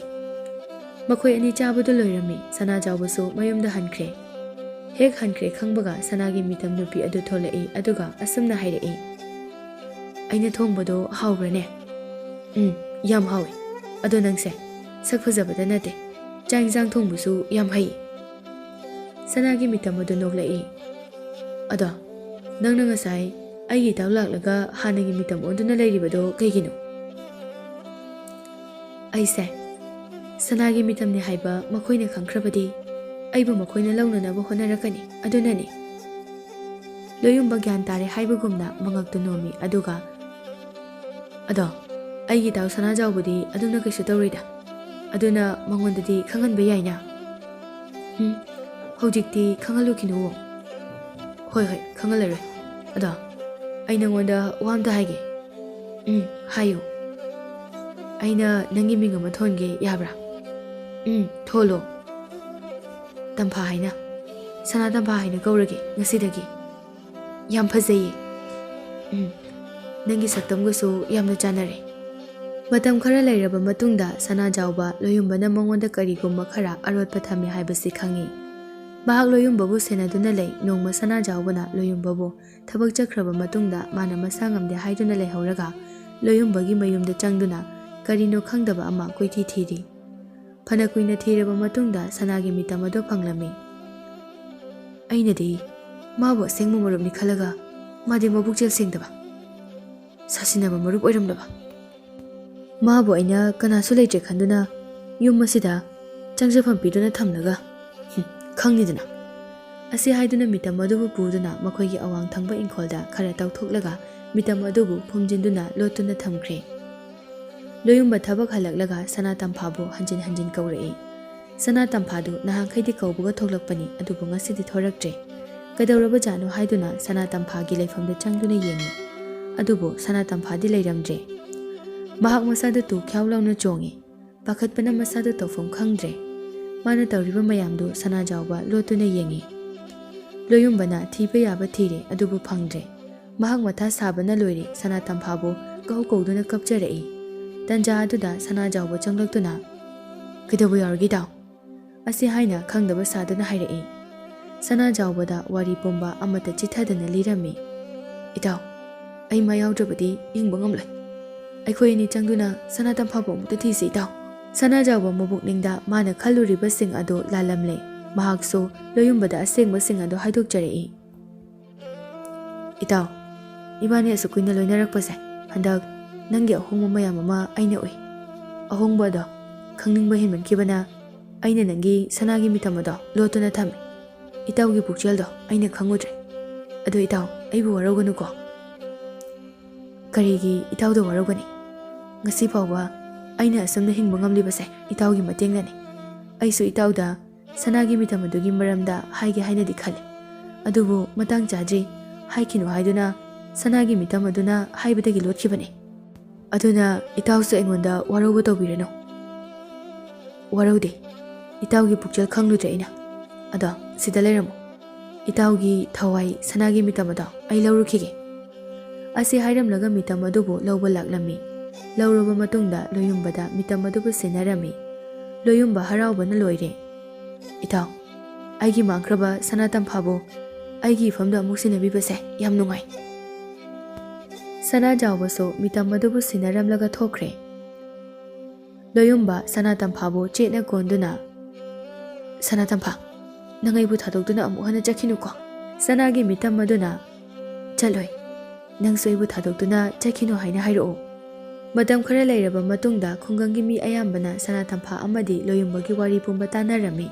ꯃꯈꯣꯏ ꯑꯅꯤ ꯆꯥꯕꯗꯨ ꯂꯣꯏꯔꯝꯃꯤ, ꯁꯅꯥꯖꯥꯎꯕꯁꯨ ꯃꯌꯨꯝꯗ ꯍꯟꯈ꯭ꯔꯦ꯫ ꯍꯦꯛ ꯍꯟꯈ꯭ꯔꯦ ꯈꯪꯕꯒ ꯁꯅꯥꯒꯤ ꯃꯤꯇꯝ ꯅꯨꯄꯤ ꯑꯗꯨ ꯊꯣꯛꯂꯛꯏ, ꯑꯗꯨꯒ ꯑꯁꯨꯝꯅ ꯍꯥꯏꯔꯛꯏ, "ꯑꯩꯅ ꯊꯣꯡꯕꯗꯣ ꯍꯥꯎꯕ꯭ꯔꯅꯦ?" "ꯎꯝ, ꯌꯥꯝ ꯍꯥꯎꯏ꯫ ꯑꯗꯣ ꯅꯪꯁꯦ ꯁꯛ ꯐꯖꯕꯗ ꯅꯠꯇꯦ, ꯆꯥꯛ ꯏꯟꯁꯥꯡ ꯊꯣꯡꯕꯁꯨ ꯌꯥꯝ ꯍꯩ꯫" ꯁꯅꯥꯒꯤ ꯃꯤꯇꯝ ꯑꯗꯨ ꯅꯣꯛꯂꯛꯏ꯫ "ꯑꯗꯣ ꯅꯪꯅ ꯉꯁꯥꯏ ꯑꯩꯒꯤ ꯏꯇꯥꯎ ꯂꯥꯛꯂꯒ ꯍꯥꯟꯅꯒꯤ ꯃꯤꯇꯝ ꯑꯣꯟꯗꯨꯅ ꯂꯩꯔꯤꯕꯗꯣ ꯀꯩꯒꯤꯅꯣ?" "ꯑꯩꯁꯦ ꯁꯅꯥꯒꯤ ꯃꯤꯇꯝꯅꯤ ꯍꯥꯏꯕ ꯃꯈꯣꯏꯅ ꯈꯪꯈ꯭ꯔꯕꯗꯤ ꯑꯩꯕꯨ ꯃꯈꯣꯏꯅ ꯂꯧꯅꯅꯕ ꯍꯣꯠꯅꯔꯛꯀꯅꯤ, ꯑꯗꯨꯅꯅꯤ꯫" ꯂꯣꯌꯨꯝꯕ ꯒ꯭ꯌꯥꯟ ꯇꯥꯔꯦ ꯍꯥꯏꯕꯒꯨꯝꯅ ꯃꯉꯛꯇꯨ ꯅꯣꯝꯃꯤ, ꯑꯗꯨꯒ, "ꯑꯗꯣ ꯑꯩꯒꯤ ꯏꯇꯥꯎ ꯁꯅꯥꯖꯥꯎꯕꯗꯤ ꯑꯗꯨꯝꯅ ꯀꯩꯁꯨ ꯇꯧꯔꯣꯏꯗ, ꯑꯗꯨꯅ ꯃꯉꯣꯟꯗꯗꯤ ꯈꯪꯍꯟꯕ ꯌꯥꯏꯅ?" "ꯎꯝ, ꯍꯧꯖꯤꯛꯇꯤ ꯈꯪꯍꯜꯂꯨꯈꯤꯅꯨꯋꯣ꯫" "ꯍꯣꯏ, ꯍꯣꯏ, ꯈꯪꯍꯜꯂꯔꯣꯏ꯫ ꯑꯗꯣ ꯑꯩ ꯅꯉꯣꯟꯗ ꯋꯥ ꯑꯝꯇ ꯍꯥꯏꯒꯦ꯫" "ꯎꯝ, ꯍꯥꯏꯌꯨ꯫" "ꯑꯩꯅ ꯅꯪꯒꯤ ꯃꯤꯡ ꯑꯃ ꯊꯣꯟꯒꯦ, ꯌꯥꯕ꯭ꯔꯥ?" "ꯎꯝ, ꯊꯣꯜꯂꯣ꯫" "ꯇꯝꯐꯥ ꯍꯥꯏꯅ, ꯁꯅꯥ ꯇꯝꯐꯥ ꯍꯥꯏꯅ ꯀꯧꯔꯒꯦ ꯉꯁꯤꯗꯒꯤ꯫" "ꯌꯥꯝ ꯐꯖꯩꯌꯦ꯫" "ꯎꯝ, ꯅꯪꯒꯤ ꯁꯛꯇꯝꯒꯁꯨ ꯌꯥꯝꯅ ꯆꯥꯟꯅꯔꯦ꯫" ꯃꯇꯝ ꯈꯔ ꯂꯩꯔꯕ ꯃꯇꯨꯡꯗ ꯁꯅꯥꯖꯥꯎꯕ ꯂꯣꯌꯨꯝꯕꯅ ꯃꯉꯣꯟꯗ ꯀꯔꯤꯒꯨꯝꯕ ꯈꯔ ꯑꯔꯣꯠꯄ ꯊꯝꯃꯤ ꯍꯥꯏꯕꯁꯤ ꯈꯪꯉꯤ꯫ ꯃꯍꯥꯛ ꯂꯣꯌꯨꯝꯕꯕꯨ ꯁꯦꯟꯅꯗꯨꯅ ꯂꯩ꯫ ꯅꯣꯡꯃ ꯁꯅꯥꯖꯥꯎꯕꯅ ꯂꯣꯌꯨꯝꯕꯕꯨ ꯊꯕꯛ ꯆꯠꯈ꯭ꯔꯕ ꯃꯇꯨꯡꯗ ꯃꯥꯅ ꯃꯁꯥ ꯉꯝꯗꯦ ꯍꯥꯏꯗꯨꯅ ꯂꯩꯍꯧꯔꯒ ꯂꯣꯌꯨꯝꯕꯒꯤ ꯃꯌꯨꯝꯗ ꯆꯪꯗꯨꯅ ꯀꯔꯤꯅꯣ ꯈꯪꯗꯕ ꯑꯃ ꯀꯣꯏꯊꯤ ꯊꯤꯔꯤ꯫ ꯐꯅ ꯀꯨꯏꯅ ꯊꯤꯔꯕ ꯃꯇꯨꯡꯗ ꯁꯅꯥꯒꯤ ꯃꯤꯇꯝ ꯑꯗꯨ ꯐꯪꯂꯝꯃꯤ꯫ ꯑꯩꯅꯗꯤ ꯃꯥꯕꯨ ꯑꯁꯦꯡꯕ ꯃꯔꯨꯞꯅꯤ ꯈꯜꯂꯒ ꯃꯥꯗꯤ ꯃꯕꯨꯛꯆꯦꯜ ꯁꯦꯡꯗꯕ, ꯁꯥꯁꯤꯟꯅꯕ ꯃꯔꯨꯞ ꯑꯣꯏꯔꯝꯂꯕ꯫ ꯃꯥꯕꯨ ꯑꯩꯅ ꯀꯅꯥꯁꯨ ꯂꯩꯇ꯭ꯔꯦ ꯈꯟꯗꯨꯅ ꯌꯨꯝ ꯑꯁꯤꯗ ꯆꯪꯖꯐꯝ ꯄꯤꯗꯨꯅ ꯊꯝꯂꯒ, ꯍꯨꯝ, ꯈꯪꯂꯤꯗꯅ꯫ ꯑꯁꯤ ꯍꯥꯏꯗꯨꯅ ꯃꯤꯇꯝ ꯑꯗꯨꯕꯨ ꯄꯨꯗꯨꯅ ꯃꯈꯣꯏꯒꯤ ꯑꯋꯥꯡ ꯊꯪꯕ ꯏꯪꯈꯣꯜꯗ ꯈꯔ ꯇꯧꯊꯣꯛꯂꯒ ꯃꯤꯇꯝ ꯑꯗꯨꯕꯨ ꯐꯨꯝꯖꯤꯟꯗꯨꯅ ꯂꯣꯠꯇꯨꯅ ꯊꯝꯈ꯭ꯔꯦ꯫ ꯂꯣꯌꯨꯝꯕ ꯊꯕꯛ ꯍꯜꯂꯛꯂꯒ ꯁꯅꯥ ꯇꯝꯐꯥꯕꯨ ꯍꯟꯖꯤꯟ ꯍꯟꯖꯤꯟ ꯀꯧꯔꯛꯏ꯫ ꯁꯅꯥ ꯇꯝꯐꯥꯗꯨ ꯅꯍꯥꯟꯈꯩꯗꯤ ꯀꯧꯕꯒ ꯊꯣꯛꯂꯛꯄꯅꯤ, ꯑꯗꯨꯕꯨ ꯉꯁꯤꯗꯤ ꯊꯣꯔꯛꯇ꯭ꯔꯦ꯫ ꯀꯩꯗꯧꯔꯕꯖꯥꯠꯅꯣ ꯍꯥꯏꯗꯨꯅ ꯁꯅꯥ ꯇꯝꯐꯥꯒꯤ ꯂꯩꯐꯝꯗ ꯆꯪꯗꯨꯅ ꯌꯦꯡꯉꯤ꯫ ꯑꯗꯨꯕꯨ ꯁꯅꯥ ꯇꯝꯐꯥꯗꯤ ꯂꯩꯔꯝꯗ꯭ꯔꯦ꯫ ꯃꯍꯥꯛ ꯃꯁꯥꯗ ꯇꯨ ꯈ꯭ꯌꯥꯎ ꯂꯥꯎꯅ ꯆꯣꯡꯉꯤ꯫ ꯄꯥꯈꯠꯄꯅ ꯃꯁꯥꯗ ꯇꯧꯐꯝ ꯈꯪꯗ꯭ꯔꯦ꯫ ꯃꯥꯅ ꯇꯧꯔꯤꯕ ꯃꯌꯥꯝꯗꯨ ꯁꯅꯥꯖꯥꯎꯕ ꯂꯣꯠꯇꯨꯅ ꯌꯦꯡꯉꯤ꯫ ꯂꯣꯌꯨꯝꯕꯅ ꯊꯤꯕ ꯌꯥꯕ ꯊꯤꯔꯦ, ꯑꯗꯨꯕꯨ ꯐꯪꯗ꯭ꯔꯦ꯫ ꯃꯍꯥꯛ ꯃꯊꯥ ꯁꯥꯕꯅ ꯂꯣꯏꯔꯦ, ꯁꯅꯥ ꯇꯝꯐꯥꯕꯨ ꯀꯧ ꯀꯧꯗꯨꯅ ꯀꯞꯆꯔꯛꯏ꯫ ꯇꯟꯖꯥ ꯑꯗꯨꯗ ꯁꯅꯥꯖꯥꯎꯕ ꯆꯪꯂꯛꯇꯨꯅ, "ꯀꯩꯗꯧꯕ ꯌꯥꯎꯔꯒꯦ ꯏꯇꯥꯎ?" ꯑꯁꯤ ꯍꯥꯏꯅ ꯈꯪꯗꯕ ꯁꯥꯗꯨꯅ ꯍꯥꯏꯔꯛꯏ꯫ ꯁꯅꯥꯖꯥꯎꯕꯗ ꯋꯥꯔꯤ ꯄꯨꯝꯕ ꯑꯃꯠꯇ ꯆꯤꯊꯗꯅ ꯂꯤꯔꯝꯃꯤ꯫ "ꯏꯇꯥꯎ, ꯑꯩ ꯃꯥ ꯌꯥꯎꯗ꯭ꯔꯕꯗꯤ ꯍꯤꯡꯕ ꯉꯝꯂꯣꯏ꯫ ꯑꯩꯈꯣꯏ ꯑꯅꯤ ꯆꯪꯗꯨꯅ ꯁꯅꯥ ꯇꯝꯐꯥꯕꯨ ꯑꯃꯨꯛꯇ ꯊꯤꯁꯤ ꯏꯇꯥꯎ꯫" ꯁꯅꯥꯖꯥꯎꯕ ꯃꯕꯨꯛꯅꯤꯡꯗ ꯃꯥꯅ ꯈꯜꯂꯨꯔꯤꯕꯁꯤꯡ ꯑꯗꯨ ꯂꯥꯜꯂꯝꯂꯦ꯫ ꯃꯍꯥꯛꯁꯨ ꯂꯣꯌꯨꯝꯕꯗ ꯑꯁꯦꯡꯕꯁꯤꯡ ꯑꯗꯨ ꯍꯥꯏꯗꯣꯛꯆꯔꯛꯏ꯫ "ꯏꯇꯥꯎ, ꯏꯕꯥꯅꯤ ꯑꯁꯨꯛ ꯀꯨꯏꯅ ꯂꯣꯏꯅꯔꯛꯄꯁꯦ, ꯍꯟꯗꯛ ꯅꯪꯒꯤ ꯑꯍꯣꯡꯕ ꯃꯌꯥꯝ ꯑꯃ ꯑꯩꯅ ꯎꯏ꯫ ꯑꯍꯣꯡꯕ ꯑꯗꯣ ꯈꯪꯅꯤꯡꯕ ꯍꯦꯟꯃꯟꯈꯤꯕꯅ ꯑꯩꯅ ꯅꯪꯒꯤ ꯁꯅꯥꯒꯤ ꯃꯤꯇꯝ ꯑꯗꯣ ꯂꯣꯠꯇꯨꯅ ꯊꯝꯃꯤ꯫ ꯏꯇꯥꯎꯒꯤ ꯄꯨꯛꯆꯦꯜꯗꯣ ꯑꯩꯅ ꯈꯪꯉꯨꯗ꯭ꯔꯦ꯫ ꯑꯗꯣ ꯏꯇꯥꯎ, ꯑꯩꯕꯨ ꯋꯥꯔꯧꯒꯅꯨꯀꯣ꯫" "ꯀꯔꯤꯒꯤ ꯏꯇꯥꯎꯗ ꯋꯥꯔꯧꯒꯅꯤ? ꯉꯁꯤ ꯐꯥꯎꯕ ꯑꯩꯅ ꯑꯁꯨꯝꯅ ꯍꯤꯡꯕ ꯉꯝꯂꯤꯕꯁꯦ ꯏꯇꯥꯎꯒꯤ ꯃꯇꯦꯡꯅꯅꯤ꯫ ꯑꯩꯁꯨ ꯏꯇꯥꯎꯗ ꯁꯅꯥꯒꯤ ꯃꯤꯇꯝ ꯑꯗꯨꯒꯤ ꯃꯔꯝꯗ ꯍꯥꯏꯒꯦ ꯍꯥꯏꯅꯗꯤ ꯈꯜꯂꯤ, ꯑꯗꯨꯕꯨ ꯃꯇꯥꯡ ꯆꯥꯗ꯭ꯔꯤ, ꯍꯥꯏꯈꯤꯅꯨ ꯍꯥꯏꯗꯨꯅ ꯁꯅꯥꯒꯤ ꯃꯤꯇꯝ ꯑꯗꯨꯅ ꯍꯥꯏꯕꯗꯒꯤ ꯂꯣꯠꯈꯤꯕꯅꯤ꯫ ꯑꯗꯨꯅ ꯏꯇꯥꯎꯁꯨ ꯑꯩꯉꯣꯟꯗ ꯋꯥꯔꯧꯕ ꯇꯧꯕꯤꯔꯅꯨ꯫" "ꯋꯥꯔꯧꯗꯦ, ꯏꯇꯥꯎꯒꯤ ꯄꯨꯛꯆꯦꯜ ꯈꯪꯂꯨꯗ꯭ꯔꯦ ꯑꯩꯅ꯫ ꯑꯗꯣ ꯁꯤꯗ ꯂꯩꯔꯝꯃꯨ, ꯏꯇꯥꯎꯒꯤ ꯊꯋꯥꯏ ꯁꯅꯥꯒꯤ ꯃꯤꯇꯝ ꯑꯗꯣ ꯑꯩ ꯂꯧꯔꯨꯈꯤꯒꯦ꯫" ꯑꯁꯤ ꯍꯥꯏꯔꯝꯂꯒ ꯃꯤꯇꯝ ꯑꯗꯨꯕꯨ ꯂꯧꯕ ꯂꯥꯛꯂꯝꯃꯤ꯫ ꯂꯧꯔꯕ ꯃꯇꯨꯡꯗ ꯂꯣꯌꯨꯝꯕꯗ ꯃꯤꯇꯝ ꯑꯗꯨꯕꯨ ꯁꯤꯟꯅꯔꯝꯃꯤ꯫ ꯂꯣꯌꯨꯝꯕ ꯍꯔꯥꯎꯕꯅ ꯂꯣꯏꯔꯦ꯫ "ꯏꯇꯥꯎ, ꯑꯩꯒꯤ ꯃꯥꯡꯈ꯭ꯔꯕ ꯁꯅꯥ ꯇꯝꯐꯥꯕꯨ ꯑꯩꯒꯤ ꯏꯐꯝꯗ ꯑꯃꯨꯛ ꯁꯤꯟꯅꯕꯤꯕꯁꯦ ꯌꯥꯝ ꯅꯨꯡꯉꯥꯏ꯫" ꯁꯅꯥꯖꯥꯎꯕꯁꯨ ꯃꯤꯇꯝ ꯑꯗꯨꯕꯨ ꯁꯤꯟꯅꯔꯝꯂꯒ ꯊꯣꯛꯈ꯭ꯔꯦ꯫ ꯂꯣꯌꯨꯝꯕ ꯁꯅꯥ ꯇꯝꯐꯥꯕꯨ ꯆꯦꯠꯅ ꯀꯣꯟꯗꯨꯅ, "ꯁꯅꯥ ꯇꯝꯐꯥ, ꯅꯪ ꯑꯩꯕꯨ ꯊꯥꯗꯣꯛꯇꯨꯅ ꯑꯃꯨꯛ ꯍꯟꯅ ꯆꯠꯈꯤꯅꯨꯀꯣ꯫" ꯁꯅꯥꯒꯤ ꯃꯤꯇꯝ ꯑꯗꯨꯅ, "ꯆꯠꯂꯣꯏ, ꯅꯪꯁꯨ ꯑꯩꯕꯨ ꯊꯥꯗꯣꯛꯇꯨꯅ ꯆꯠꯈꯤꯅꯨ ꯍꯥꯏꯅ ꯍꯥꯏꯔꯛꯎ꯫" ꯃꯇꯝ ꯈꯔ ꯂꯩꯔꯕ ꯃꯇꯨꯡꯗ ꯈꯨꯡꯒꯪꯒꯤ ꯃꯤ ꯑꯌꯥꯝꯕꯅ ꯁꯅꯥ ꯇꯝꯐꯥ ꯑꯃꯗꯤ ꯂꯣꯌꯨꯝꯕꯒꯤ ꯋꯥꯔꯤ ꯄꯨꯝꯕ ꯇꯥꯟꯅꯔꯝꯃꯤ꯫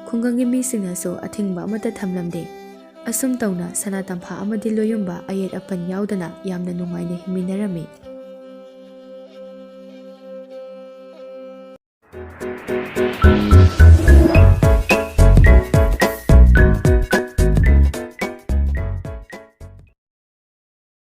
ꯈꯨꯡꯒꯪꯒꯤ ꯃꯤꯁꯤꯡꯅꯁꯨ ꯑꯊꯤꯡꯕ ꯑꯃꯠꯇ ꯊꯝꯂꯝꯗꯦ꯫ ꯑꯁꯨꯝ ꯇꯧꯅ ꯁꯅꯥ ꯇꯝꯐꯥ ꯑꯃꯗꯤ ꯂꯣꯌꯨꯝꯕ ꯑꯌꯦꯠ ꯑꯄꯟ ꯌꯥꯎꯗꯅ ꯌꯥꯝꯅ ꯅꯨꯡꯉꯥꯏꯅ ꯍꯤꯡꯃꯤꯟꯅꯔꯝꯃꯤ꯫